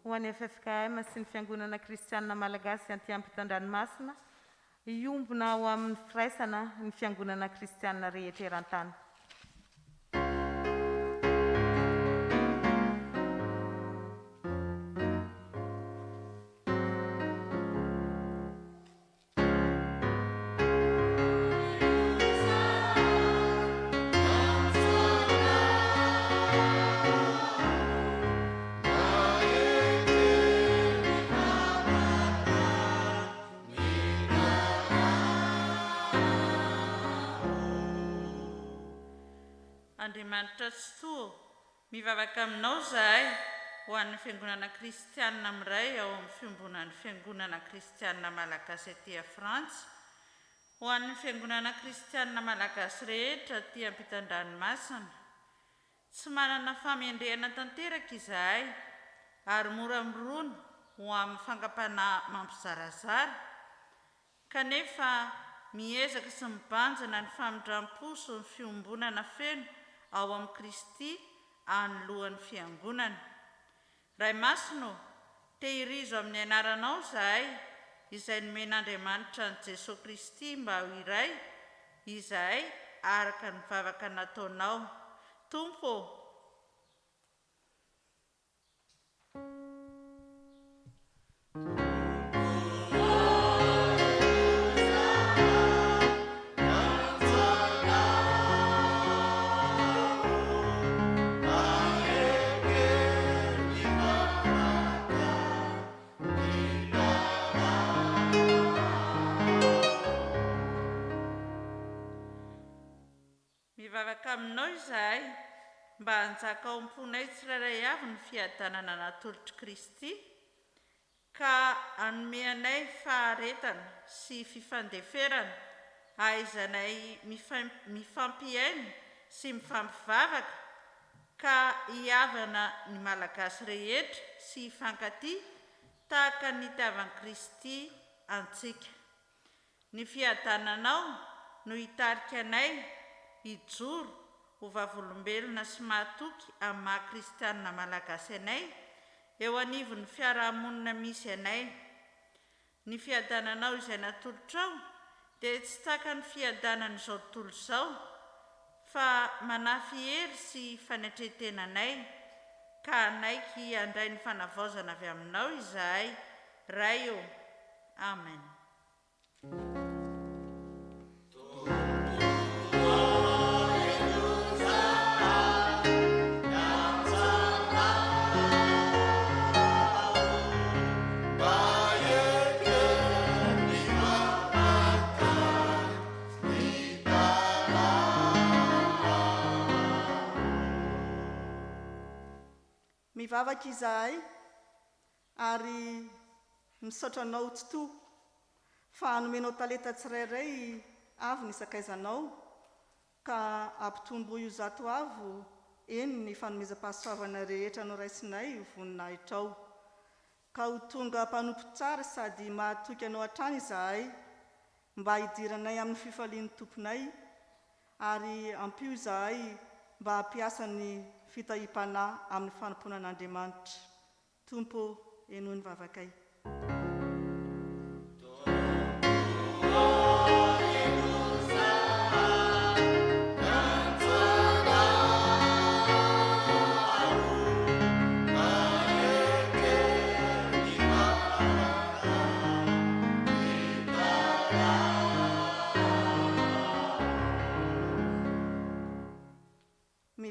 Ho an'ny ffkm sy ny Fiangonana Kristianina Malagasy aty ampitan-dranomasina, Hiombona ho amin'ny firaisana ny fiangonana kristiana rehetra eran-tany. Andriamanitra Tsitoha ô, mivavaka Aminao izahay ho an'ny Fiangonana Kristianina miray ao amin'ny Fiombonan'ny Fiangonana Kristianina Malagasy aty Frantsa, ho an'ny Fiangonana Kristianina Malagasy rehetra aty ampitan-dranomasina, Tsy manana fahamendrehana tanteraka izahay ary mora mirona ho amin'ny fankam-panahy mampizarazara, kanefa miezaka sy mibanjina ny famindram-po sy ny fiombonana feno ao amin'i Kristy anoloan'ny Fiangonana. Ray Masina ô, tehirizo amin'ny anaranao izahay, izay nomen'Andriamanitra an'i Jesoa Kristy mba ho iray izahay araka ny vavaka nataonao. Tompo ô! Mivavaka aminao izahay mba hanjaka ao am-ponay tsirairay avy ny fiadanana natolotr'i Kristy, Ka hanome anay faharetana sy fifandeferana hahaizanay mifampihaino sy mifampivavaka ka hihavana ny Malagasy rehetra sy hifankatia tahaka ny nitiavan'i Kristy antsika. Ny fiadananao no hitarika anay hijoro ho vavolombelona sy mahatoky amin'ny maha kristianina malagasy anay eo anivon'ny fiarahamonina misy anay. Ny fiadananao izay natolotrao dia tsy tahaka ny fiadanan'izao tontolo izao fa manafy hery sy fanetren-tena anay ka hanaiky handray ny fanavaozana avy aminao izahay Ray ô. Amen. Mivavaka izahay ary misaotra Anao Tsitoha fa nomenao talenta tsirairay avy ny sakaizanao ka ampitomboy ho zato avo eny ny fanomezam-pahasoavana rehetra noraisinay ho voninahitrao. Ka ho tonga mpanompo tsara sady mahatoky Anao hatrany izahay mba hidiranay amin'ny fifalian'ny Tomponay ary ampio izahay mba hampiasa ny fitahiam-panahy amin'ny fanompoana an'Andriamanitra. Tompo ô, henoy ny vavakay.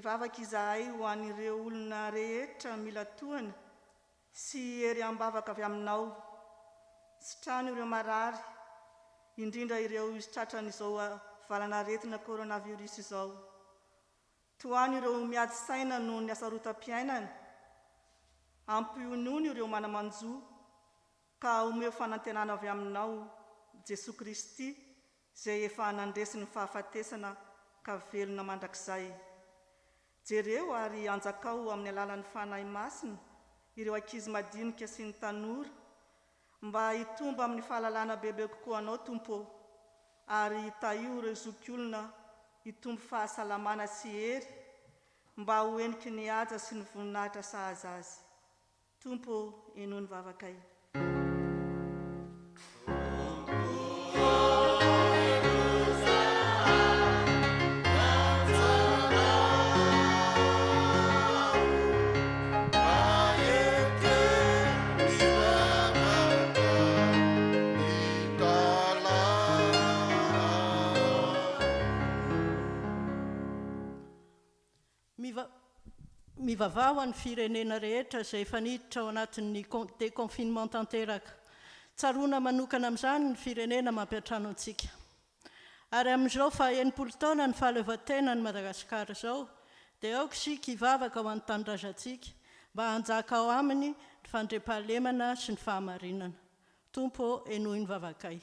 Mivavaka izahay ho an'ireo olona rehetra mila tohana sy hery am-bavaka avy aminao. Sitrano ireo marary, indrindra ireo tratran'izao valan'aretina coronavirus izao. Tohano ireo miady saina noho ny hasarotam-piainana. Ampionony ireo mana-manjo ka omeo fanantenana avy aminao, Jesoa Kristy, izay efa nandresy ny fahafatesana ka velona mandrakizay. Jereo ary anjakao amin'ny alalan'ny Fanahy Masina ireo ankizy madinika sy ny tanora mba hitombo amin'ny fahalalana bebe kokoa Anao Tompo ô, ary tahio ireo zokiolona hitombo fahasalamana sy hery mba ho heniky ny haja sy ny voninahitra sahaza azy. Tompo ô, henoy ny vavakay. Mivavaha ho an'ny firenena rehetra izay efa niditra ao anatin'ny déconfinement tanteraka. Tsaroana manokana amin'izany ny firenena mampiantrano antsika. Ary amin'izao faha 60 taona ny fahaleovantenan'i Madagasikara izao dia aoka isika hivavaka ho an'ny tanindrazantsika mba hanjaka ao aminy ny fandriampahalemana sy ny fahamarinana. Tompo ô, henoy ny vavakay.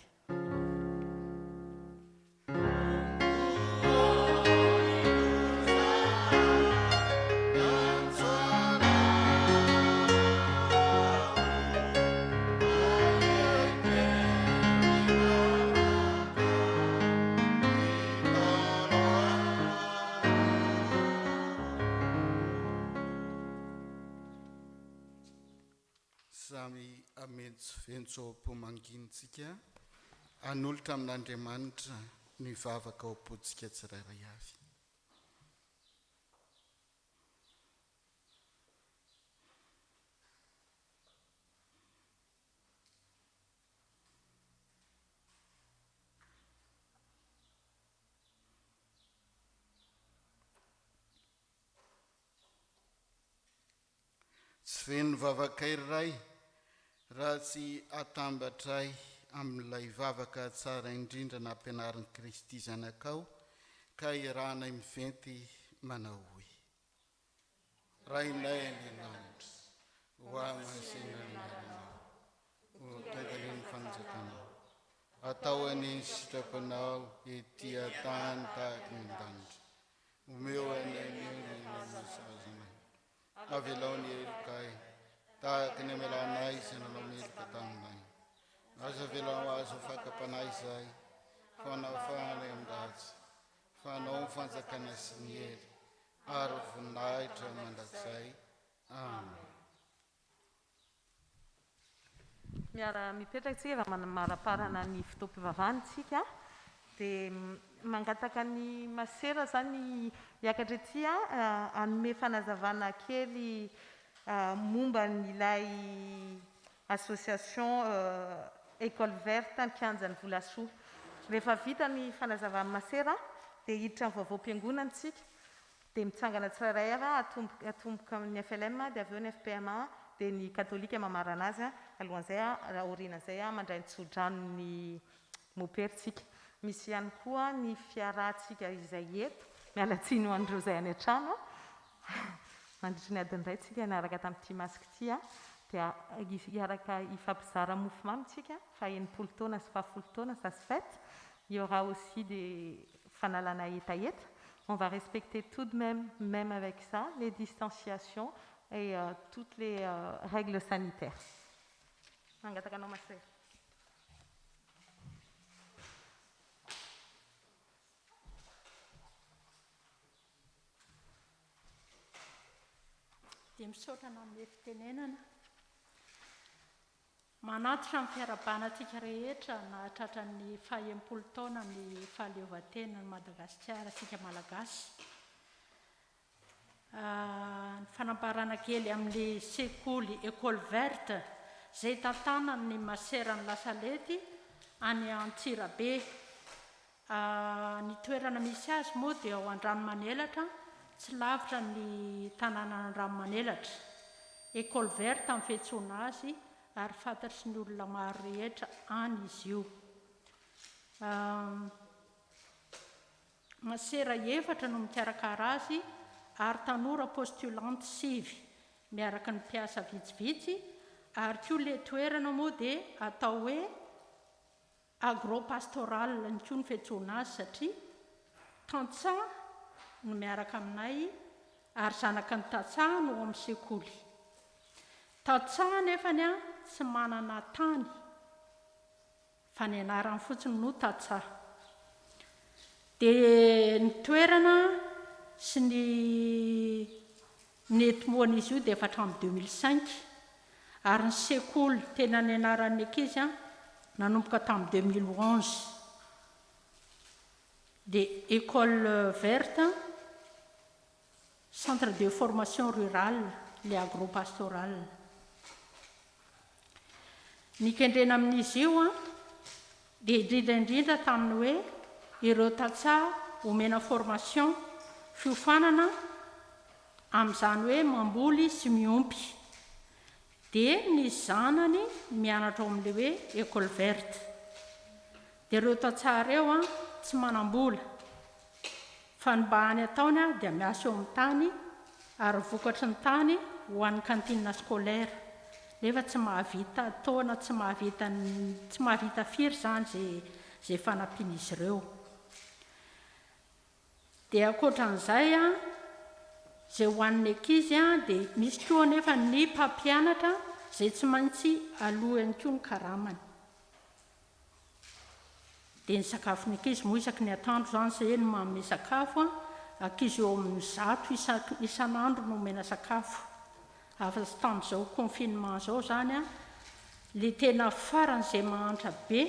Samy hamentsoventsy ao am-po mangintsika hanolotra amin'Andriamanitra ny vavaka ao am-pontsika tsirairay avy. Tsy feno vavakay ry Ray raha tsy atambatray amin'ilay vavaka tsara indrindra nampianarin'i Kristy Zanakao ka iarahanay miventy manao hoe. Rainay any an-danitra, ho hamasina ny anaranao, ho tonga anie ny fanjakanao, atao anie ny sitraponao ety an-tany tahaka ny an-danitra. Omeo anay anio ny hanina sahaza anay. Avelao ny helokay, tahaka ny amelanay izay nanao meloka taminay. Aza avelao azo fakam-panahy izahay, fa anafahanay amin'ny ratsy. Fa Anao ny fanjakana sy ny hery ary voninahitra mandrakizay. Amen. Miara mipetraka tsika efa manamaraparana ny fotoam-pivavahana tsika dia mangataka ny masera zany hiakatra ety hanome fanazavana kely momba an'ilay association Ecole Verte ny kianjan'i Volasoa. Rehefa vita ny fanazavan'ny masera dia hiditra amin'ny vaovaom-piangonana isika dia mitsangana tsirairay avy atomboka atomboka amin'ny FLM dia avy eo ny FPMA dia ny katolika mamarana azy alohan'izay aorianan'izay mandray ny tsodranon'ny mopera isika. Misy ihany koa ny fiarahantsika izay eto, miala tsiny ho an'ireo izay any an-trano Nandritry ny adiny iray tsika niaraka tamin'ity masque ity dia hiaraka hifampizara mofomamy tsika, faha 60 taona sy faha folo taona, ça se fête, il y aura aussi des fanalana hetaheta, on va respecter tout de même, même avec ça, les distanciations et toutes les règles sanitaires. Mangataka anao ma sœur. Dia misaotra nanome fitenenana. Manantitra ny fiarahabana antsika rehetra nahatratra ny faha 60 taona ny fahaleovantenan'i Madagasikara antsika Malagasy. Ny fanambarana kely amin'ny sekoly Ecole Verte izay tantanan'ny maseran'i Lasalety any Antsirabe. Ny toerana misy azy moa dia ao Andranomanelatra, tsy lavitra ny tanànan'Andranomanelatra. École verte ny fiantsoana azy ary fantatry ny olona maro rehetra any izy io. Masera efatra no mikarakara azy ary tanora postulante sivy miaraka ny mpiasa vitsivitsy ary koa le toerana moa dia atao hoe Agro-pastoral ihany koa ny fiantsoana azy satria tantsaha no miaraka aminay ary zanaky ny tantsaha no ao amin'ny sekoly. Tantsaha nefany tsy manana tany fa ny anarany fotsiny no tantsaha. Dia ny toerana sy ny Netomoan'izy io dia efa hatramin'ny 2005 ary ny sekoly tena nianaran'ny ankizy nanomboka tamin'ny 2011 dia Ecole Verte, Centre de Formation Rurale, le Agro-Pastoral. Ny kendrena amin'izy io dia indrindra indrindra tamin'ny hoe ireo tantsaha omena formation, fiofanana, amin'izany hoe mamboly sy miompy. Dia ny zanany mianatra ao amin'ilay hoe école verte. Dia ireo tantsaha ireo tsy manam-bola. Fa ny mba hany ataony dia miasa eo amin'ny tany ary ny vokatry ny tany ho an'ny cantine scolaire nefa tsy mahavita taona tsy mahavita tsy mahavita firy izany izay izay fanampian'izy ireo. Dia ankoatran'izay izay ho an'ny ankizy dia misy koa anefa ny mpampianatra izay tsy maintsy aloa ihany koa ny karamany. Dia ny sakafon'ny ankizy moa isaky ny atoandro izany izay no manome sakafo an, ankizy eo amin'ny 100 isan- isan'andro no omena sakafo. Afa-tsy tamin'izao confinement izao izany an, ilay tena faran'izay mahantra be,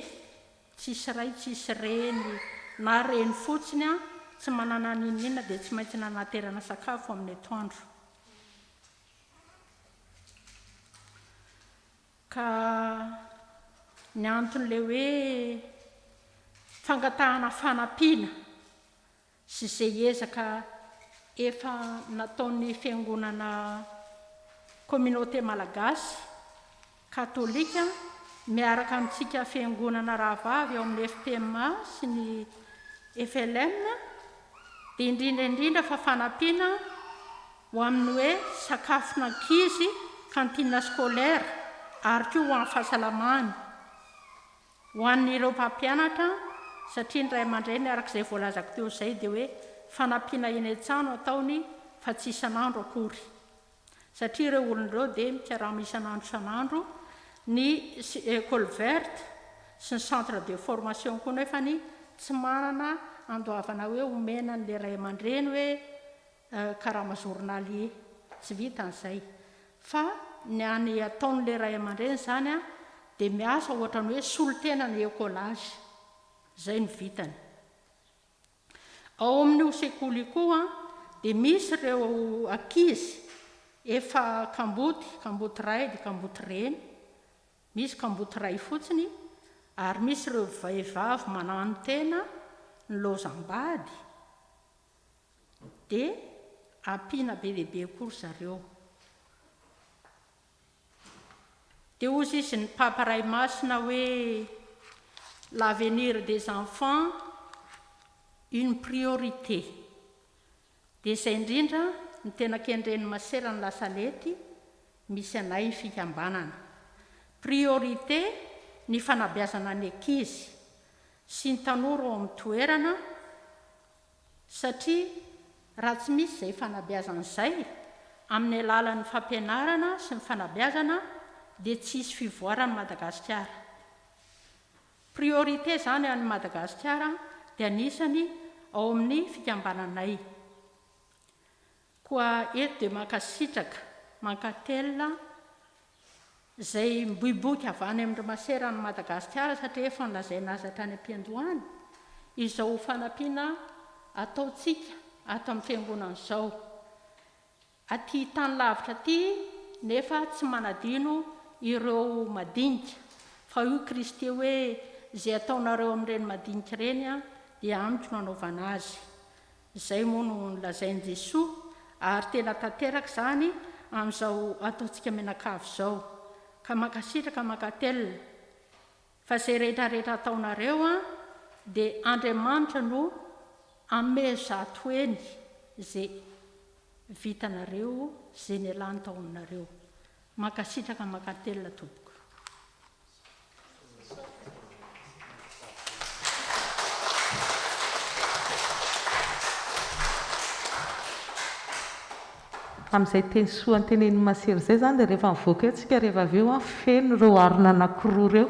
tsisy ray tsisy reny na reny fotsiny an, tsy manana n'inon'inona dia tsy maintsy nanaterana sakafo amin'ny atoandro. Ka ny anton'ilay hoe fangatahana fanampiana sy izay ezaka efa nataon'ny fiangonana communauté malagasy katolika miaraka amintsika fiangonana rahavavy ao amin'ny FPMA sy ny FLM dia indrindra indrindra fa fanampiana ho amin'ny hoe sakafon'ankizy, cantine scolaire, ary koa ho an'ny fahasalamany, ho an'ireo mpampianatra, satria ny ray aman-dreny araka izay voalazako teo izay dia hoe fanampiana eny an-tsaha no ataony fa tsy isan'andro akory, satria ireo olona ireo dia mikarama isan'andro isan'andro, ny école verte sy ny centre de formation koa nefany tsy manana andoavana hoe omena an'ilay ray aman-dreny hoe karama journalier, tsy vitan'izay fa ny any ataon'ilay ray aman-dreny izany dia miasa ohatran'ny hoe solontenana écolage, izay no vitany. Ao amin'io sekoly io koa dia misy ireo ankizy efa kamboty, kamboty ray dia kamboty reny, misy kamboty ray fotsiny ary misy ireo vehivavy mananotena nilaozam-bady, Dia ampiana be dia be koa ry zareo. Dia hozy izy ny Papa Ray Masina hoe l'avenir des enfants une priorité. Dia izay indrindra no tena kendren'ny Masera ny Lasalety misy anay fikambanana. Priorité ny fanabeazana ny ankizy sy ny tanora ao amin'ny toerana Satria raha tsy misy izay fanabeazana izay, amin'ny alalan'ny fampianarana sy ny fanabeazana dia tsy hisy fivoaran'i Madagasikara. Priorité izany any Madagasikara dia anisany ao amin'ny fikambananay. Koa eto dia mankasitraka, mankatelina izay miboiboika avy any amin-dry masera any Madagasikara satria efa nolazaina azy hatrany am-piandohana izao fanampiana ataontsika ato amin'ny fiangonana izao. Aty tany lavitra aty nefa tsy manadino ireo madinika fa hoy Kristy hoe izay ataonareo amin'ireny madinika ireny dia amiko no anaovana azy. Izay moa no nolazain'i Jesoa ary tena tanteraka izany amin'izao ataontsika mianakavy izao. Ka mankasitraka mankatelina fa izay rehetra rehetra ataonareo an dia Andriamanitra no hanome zato heny ze vitanareo ze nialany tao aminareo. Mankasitraka mankatelina tompoko. Amin'izay teny soa antenenin'i Masera izay izany dia rehefa mivoaka eo tsika rehefa avy eo an, feno ireo harona anankiroa ireo.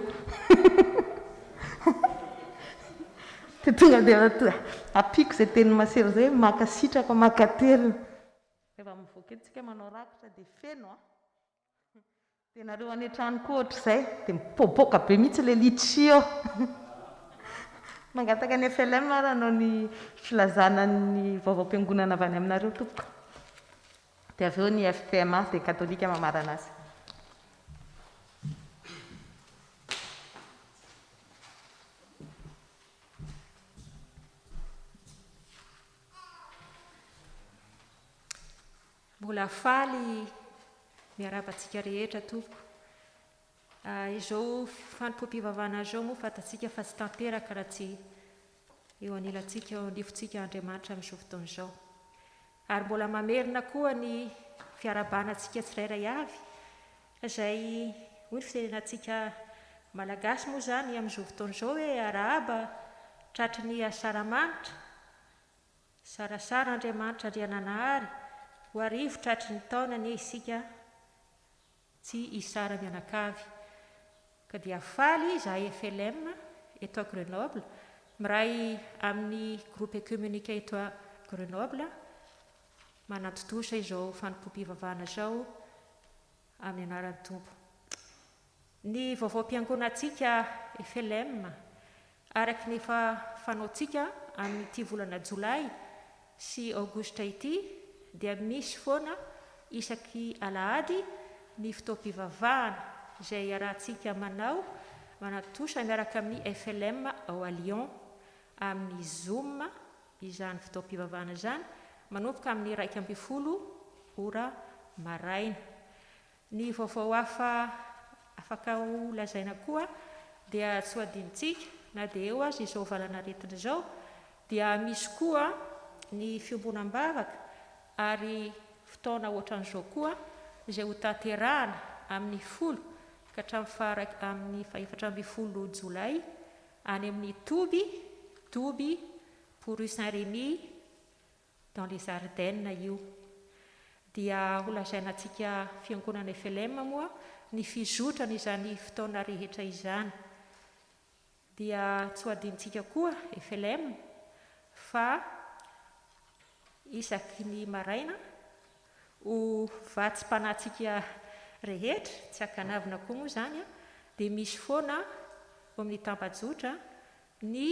Dia tonga dia ampiako izay tenin'i Masera izay hoe mankasitraka, mankatelina. Rehefa mivoaka eto tsika manao rakitra dia feno an. Dia nareo any an-trano koa ohatr'izay, dia mipoapoaka be mihitsy ilay litchi eo. Mangataka ny FLM ary hanao ny filazana ny vaovaom-piangonana avy any aminareo tompoko. Dia avy eo ny FPMA, dia katolika mamarana azy. Mbola faly miarahaba antsika rehetra tompoko. Izao fanompoam-pivavahana izao moa fantatsika fa tsy tanteraka raha tsy eo anilantsika, eo anivontsika Andriamanitra amin'izao fotoana izao. Ary mbola mamerina koa ny fiarahabana antsika tsirairay avy izay hoy ny fitenenantsika Malagasy moa izany amin'izao fotoana izao hoe arahaba tratry ny asaramanitra. Sarasara Andriamanitra Andriananahary ho arivo tratry ny taona anie isika tsy hisara mianakavy ka dia faly izahay flm eto a Grenoble miray amin'ny groupe œcuménique eto a Grenoble manantontosa izao fanompoam-pivavahana izao amin'ny anaran'ny Tompo. Ny vaovaom-piangonantsika flm Araka ny efa fanaontsika amin'ity volana jolay sy aogositra ity dia misy foana isaky alahady ny fotoam-pivavahana izay iarahantsika manao manatontosa miaraka amin'ny flm ao à Lyon amin'ny zoom izany fotoam-pivavahana izany manomboka amin'ny 11 ora maraina. Ny vaovao hafa afaka ho lazaina koa dia tsy ho adinontsika na dia eo aza izao valan'aretina izao dia misy koa ny fiombonam-bavaka ary fotoana ohatran'izao koa izay ho tanterahana amin'ny folo ka hatramin'ny faha amin'ny faha-14 jolay any amin'ny toby toby Pour Saint Rémy dans les Ardennes io. Dia ho lazaina antsika fiangonana flm moa ny fizotran izany fotoana rehetra izany. Dia tsy ho adinontsika koa flm fa isaky ny maraina ho vatsim-panahintsika rehetra, tsy ankanavina koa moa izany, dia misy foana ao amin'ny tambajotra ny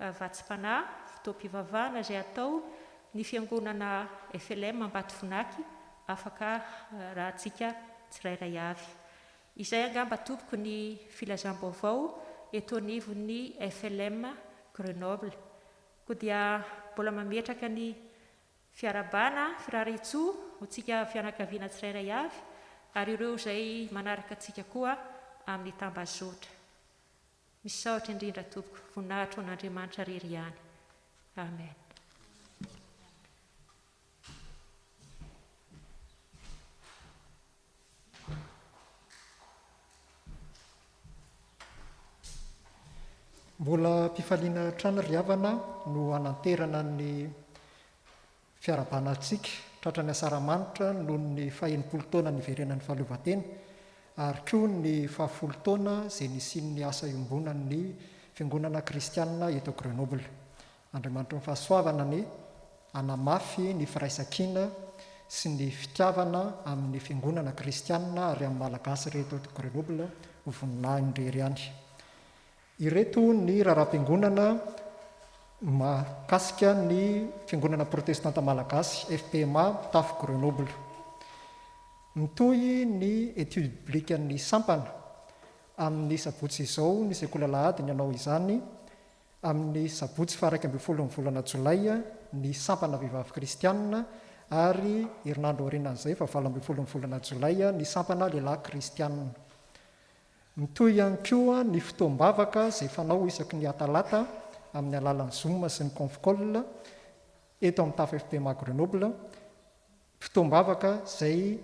Vatsim-panahy, fotoam-pivavahana izay atao ny fiangonana flm Ambatovonaky afaka rahantsika tsirairay avy. Izay angamba tompoko ny filazam-baovao eto anivon'ny flm Grenoble. Koa dia mbola mametraka ny fiarahabana, firariantsoa ho antsika fianakaviana tsirairay avy ary ireo izay manaraka antsika koa amin'ny tambazotra. Misaotra indrindra tompoko, voninahitra ho an'Andriamanitra rery ihany. Amen. Mbola am-pifaliana hatrany ry havana no hananterana ny Fiarahabana antsika tratran'ny asaramanitra noho ny faha-enimpolo taona niverenan'ny fahaleovantena ary koa ny fahafolo taona izay nisian'ny asa iombonan'ny Fiangonana Kristianina eto Grenoble. Andriamanitry ny fahasoavana anie hanamafy ny firaisankina sy ny fitiavana amin'ny Fiangonana Kristianina ary amin'ny Malagasy rehetra eto Grenoble ho voninahiny irery ihany. Ireto ny raharaham-piangonana mahakasika ny Fiangonana Protestanta Malagasy, FPMA, Tafo Grenoble. Mitohy ny étude biblique-n'ny sampana. Amin'ny sabotsy izao ny sekoly alahady ny hanao izany, amin'ny sabotsy faha 11 ny volana jolay. ny sampana vehivavy kristianina ary herinandro aorianan'izay faha 18 ny volana jolay ny sampana lehilahy kristianina. Mitohy ihany koa ny fotoam-bavaka izay fanao isaky ny atalata amin'ny alalan'ny zoom sy ny conf call eto amin'ny tafo FPMA Grenoble, fotoam-bavaka izay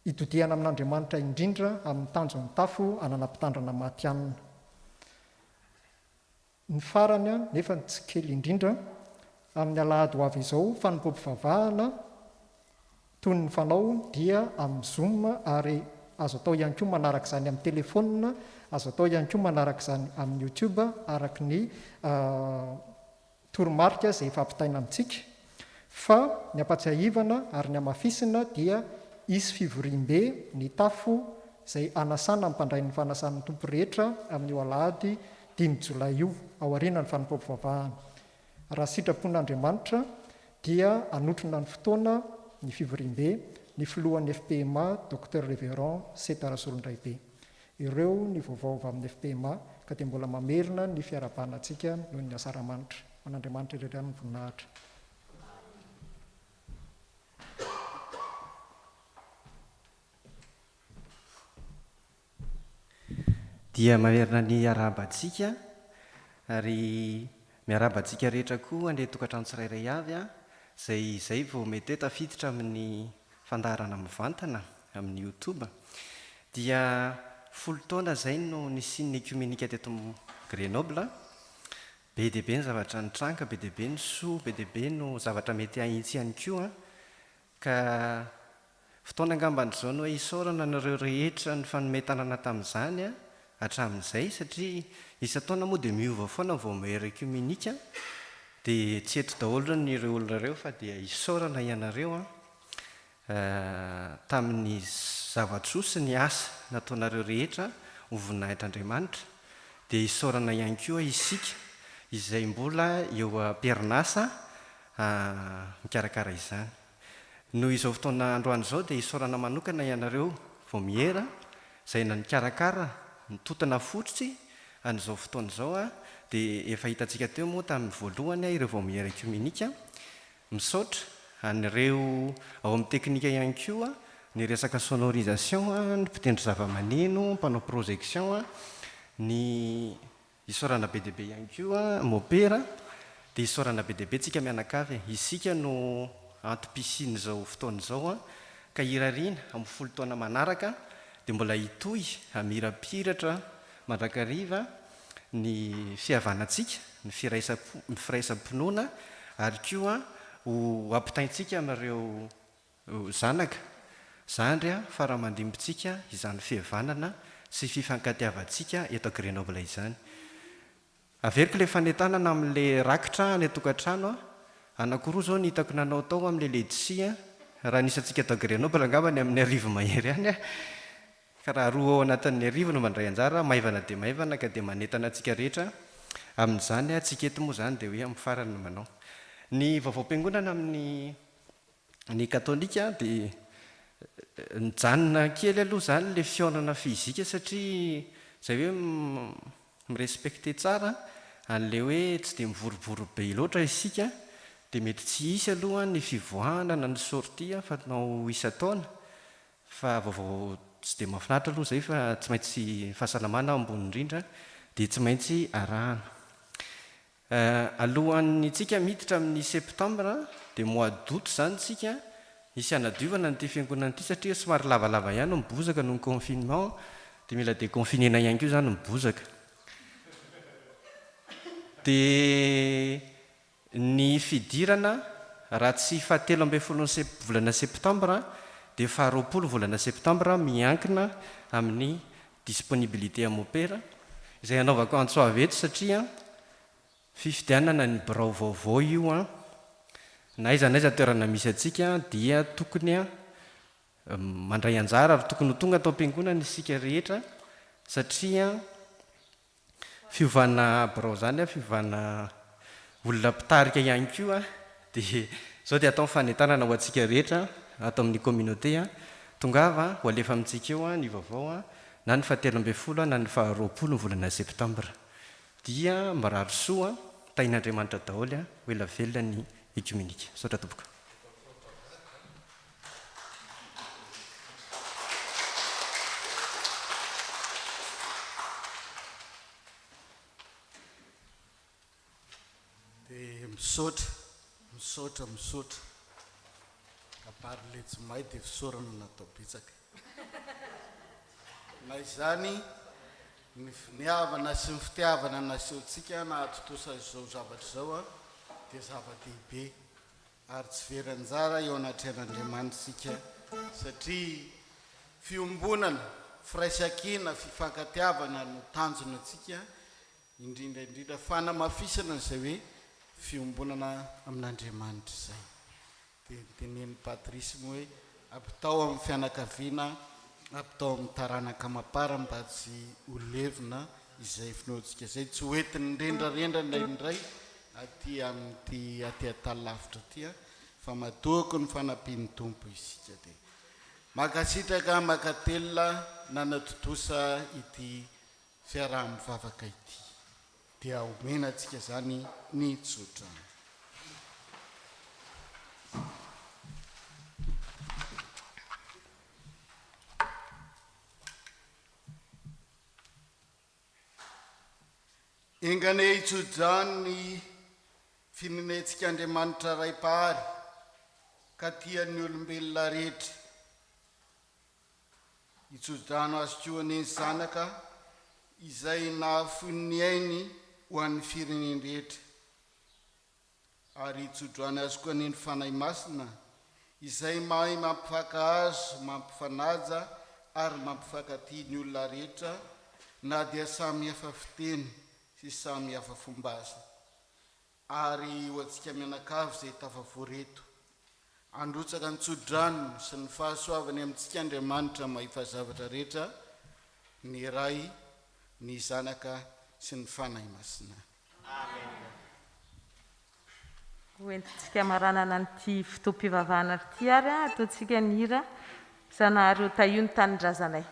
itodihana amin'Andriamanitra indrindra amin'ny tanjon'ny tafo hanana mpitandrina matihanina. Ny farany nefa ny tsy kely indrindra, amin'ny alahady ho avy izao, fanompoam-pivavahana toy ny fanao dia amin'ny Zoom ary azo atao ihany koa manaraka izany amin'ny telefaonina, azo atao ihany koa manaraka izany amin'ny YouTube araka ny toromarika izay efa ampitaina amintsika fa ny ampatsiahivana ary ny hamafisina dia hisy fivoriambe ny tafo izay hanasana ny mpandray ny fanasan'ny Tompo rehetra amin'io alahady dimy jolay io aorianan'ny fanompoam-pivavahana. Raha sitrapon'Andriamanitra dia hanotrona ny fotoana ny fivoriambe ny filohan'ny fpma Docteur Révérend Seta Rasolondraibe. Ireo ny vaovao avy amin'ny fpma ka dia mbola mamerina ny fiarahabana antsika noho ny asaramanitra. Ho an'Andriamanitra irery ihany ny voninahitra. Dia mamerina ny arahaba antsika ary miarahaba antsika rehetra koa any an-tokantrano tsirairay avy izay izay vao mety hoe tafiditra amin'ny fandaharana mivantana amin'ny youtube dia folo taona izay no nisian'ny ekiomenika teto Grenoble. Be dia be ny zavatra nitranga, be dia be ny soa, be dia be no zavatra mety hahitsy ihany koa ka fotoana angambany izao ny hoe isaorana anareo rehetra nifanome tanana tamin'izany hatramin'izay satria isan-taona moa dia miova foana ny vaomiera ekiomenika dia tsy eto daholo ireo olona ireo fa dia isaorana ianareo an. tamin'ny zava-tsoa sy ny asa nataonareo rehetra ho voninahitr'Andriamanitra, dia isaorana ihany koa isika izay mbola eo am-perinasa mikarakara izany. Noho izao fotoana androany izao dia isaorana manokana ianareo vaomiera izay nikarakara ny totona fotsy an'izao fotoana izao, dia efa hitantsika teo moa tamin'ny voalohany ireo vaomiera ekiomenika Misaotra an'ireo ao amin'ny teknika ihany koa, ny resaka sonorisation, ny mpitendry zava-maneno, mpanao projection, ny isaorana be dia be ihany koa mopera, dia isaorana be dia be tsika mianakavy e! Isika no antom-pisian'izao fotoana izao ka irariana amin'ny folo taona manaraka dia mbola hitohy hamirapiratra mandrakariva ny fihavanantsika, ny firaisam-po, ny firaisam-pinoana ary koa ho ampitaintsika amin'ireo zanaka, zandry, fara aman-dimbintsika izany fihavanana sy fifankatiavantsika eto Grenoble izany. Averiko ilay fanentanana amin'ilay rakitra any an-tokantrano a! Anankiroa izao no hitako nanao tao amin'ilay ledisia, raha ny isantsika tao Grenoble angamba ny amin'ny arivo mahery any a! Ka raha roa ao anatin'ny arivo no mandray anjara, maivana dia maivana ka dia manentana antsika rehetra amin'izany tsika eto moa izany dia hoe amin'ny farany no manao. Ny vaovaom-piangonana amin'ny ny katolika dia nijanona kely aloha izany ilay fihaonana fizika satria izay hoe mi-respecter tsara an'ilay hoe tsy dia mivorivory be loatra isika dia mety tsy hisy aloha ny fivoahana na ny sortie fanao isan-taona Fa vaovao tsy dia mahafinaritra aloha izay fa tsy maintsy ny fahasalamana ambony indrindra dia tsy maintsy arahana. Alohan'ny tsika miditra amin'ny septembre dia mois d'août izany tsika hisy hanadiovana an'ity fiangonana ity satria somary lavalava ihany ny bozaka noho ny confinement dia mila deconfiner-na ihany koa izany ny bozaka. Dia Ny fidirana, raha tsy fahatelo ambin'ny folon'ny sep volana septambra dia faharoapolo volana septambra miankina amin'ny disponibilité am opera, izay hanaovako antso avy eto satria fifidianana ny birao vaovao io an, na aiza na aiza toerana misy antsika dia tokony mandray anjara ary tokony ho tonga ato am-piangonana isika rehetra satria Fiovana birao izany an, fiovana olona mpitarika ihany koa dia izao dia atao ny fanentanana ho antsika rehetra ato amin'ny communauté an, tongava ho alefa amintsika eo ny vaovao na ny fahatelo ambinifolo na ny faharoapolo ny volana septambra. Dia mirary soa, tahin'Andriamanitra daholo, ho ela velona ny. Ekiomenika. Misaotra tompoko. Dia misaotra, misaotra, misaotra. Kabary letsy may dia fisaorana natao betsaka. Na izany, ny finiavana sy ny fitiavana nasehontsika nahatontosa izao zavatra izao dia zava-dehibe ary tsy very anjara eo anatrehan'Andriamanitra isika satria fiombonana, firaisankina, fifankatiavana no tanjona antsika Indrindra indrindra fanamafisana an'izay hoe fiombonana amin'Andriamanitra izay. Dia notenenin'i Patrice moa hoe ampitao amin'ny fianakaviana, ampitao amin'ny taranaka amam-para mba tsy ho levona izay finoantsika izay, tsy ho entin'ny rendrarendra indraindray aty amin'ity aty an-tany lavitra aty fa matoky ny fanampian'ny Tompo isika. Dia mankasitraka mankatelina nanatontosa ity fiaraha-mivavaka ity dia omena antsika izany ny tsodrano. Enga anie hitsodrano ny firenentsika Andriamanitra Ray Mpahary ka tia ny olombelona rehetra. Hitso-drano azy koa anie ny Zanaka izay nahafoy ny ainy ho an'ny firenen-drehetra, ary hitso-drano azy koa anie ny Fanahy Masina izay mahay mampifankahazo, mampifanaja ary mampifankatia ny olona rehetra na dia samy hafa fiteny sy samy hafa fomba aza. Ary ho antsika mianakavy izay tafavory eto, handrotsaka ny tso-dranony sy ny fahasoavany amintsika Andriamanitra mahefa zavatra rehetra, ny Ray, ny Zanaka sy ny Fanahy Masina. Amen. Ho entintsika hamaranana an'ity fotoam-pivavahana ity ary ataontsika ny hira Zanahary ô tahio ny tanindrazanay.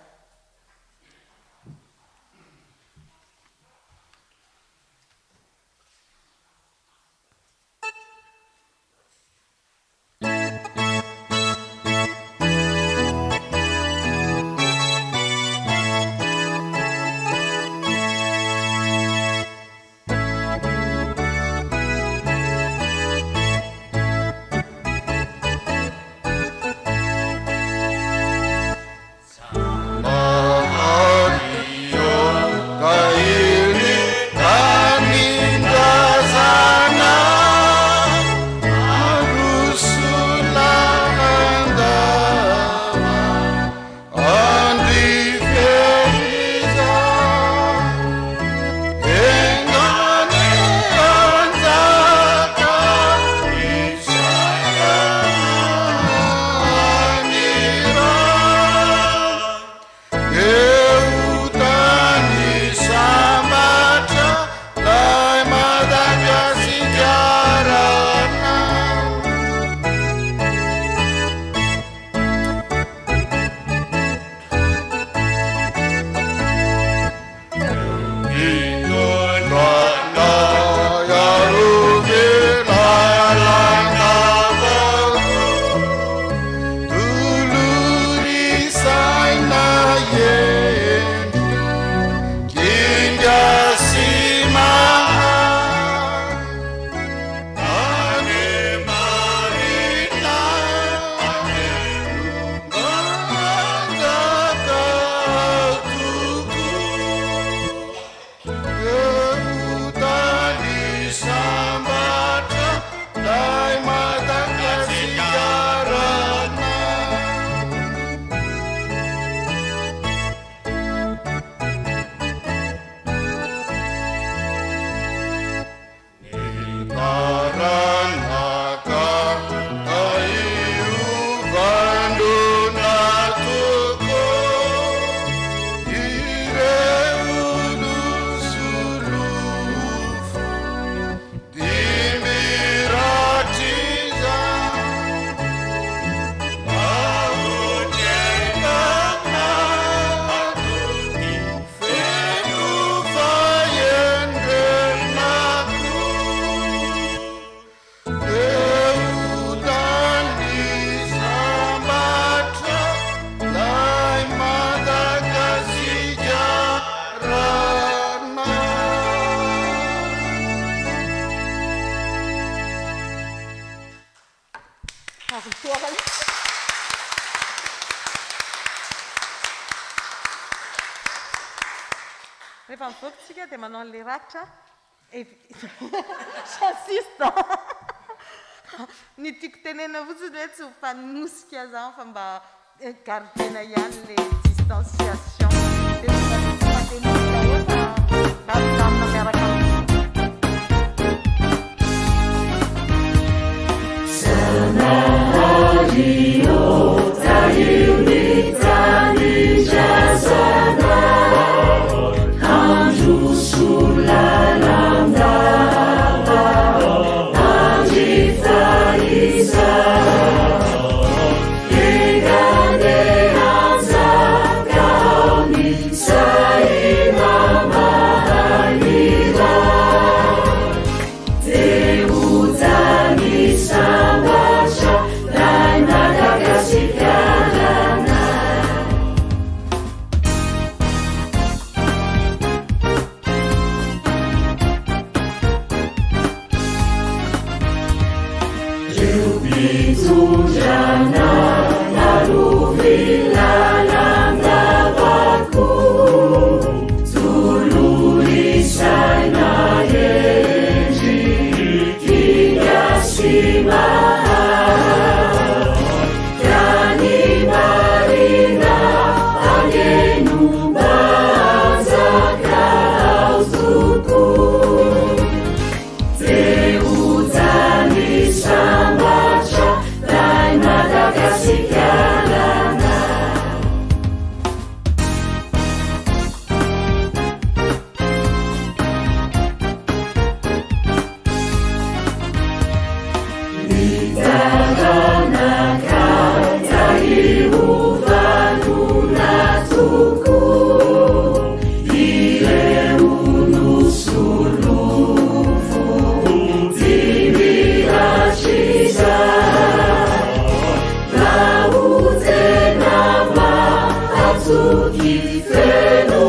Rehefa mivoaka isika dia manao an'ilay rakitra J'insiste an! Ny tiako tenenina fotsiny hoe tsy ho mpanosika zany fa mba gardena ihany le distanciation. Dia tsy mba tsy mandeha mody daholo fa mba mijanona miaraka amintsika. Zanahary ô, tahio ny tanindrazana, handroso lalandava, handry fahizay. Enga anie hanjaka ao ny saina mahahira. Dia ho tany sambatra lay Madagasikarana. Reo mpitondra narovy lalandava koa tolory saina hendry kinga sy mahay ka ny marina anie no mba hanjaka ao tokoa. Dia ho tany sambatra lay Madagasikarana. Ny taranaka tahio vanona tokoa, ireo no solofo dimy hatrizay. Mba ho tena mahatoky feno.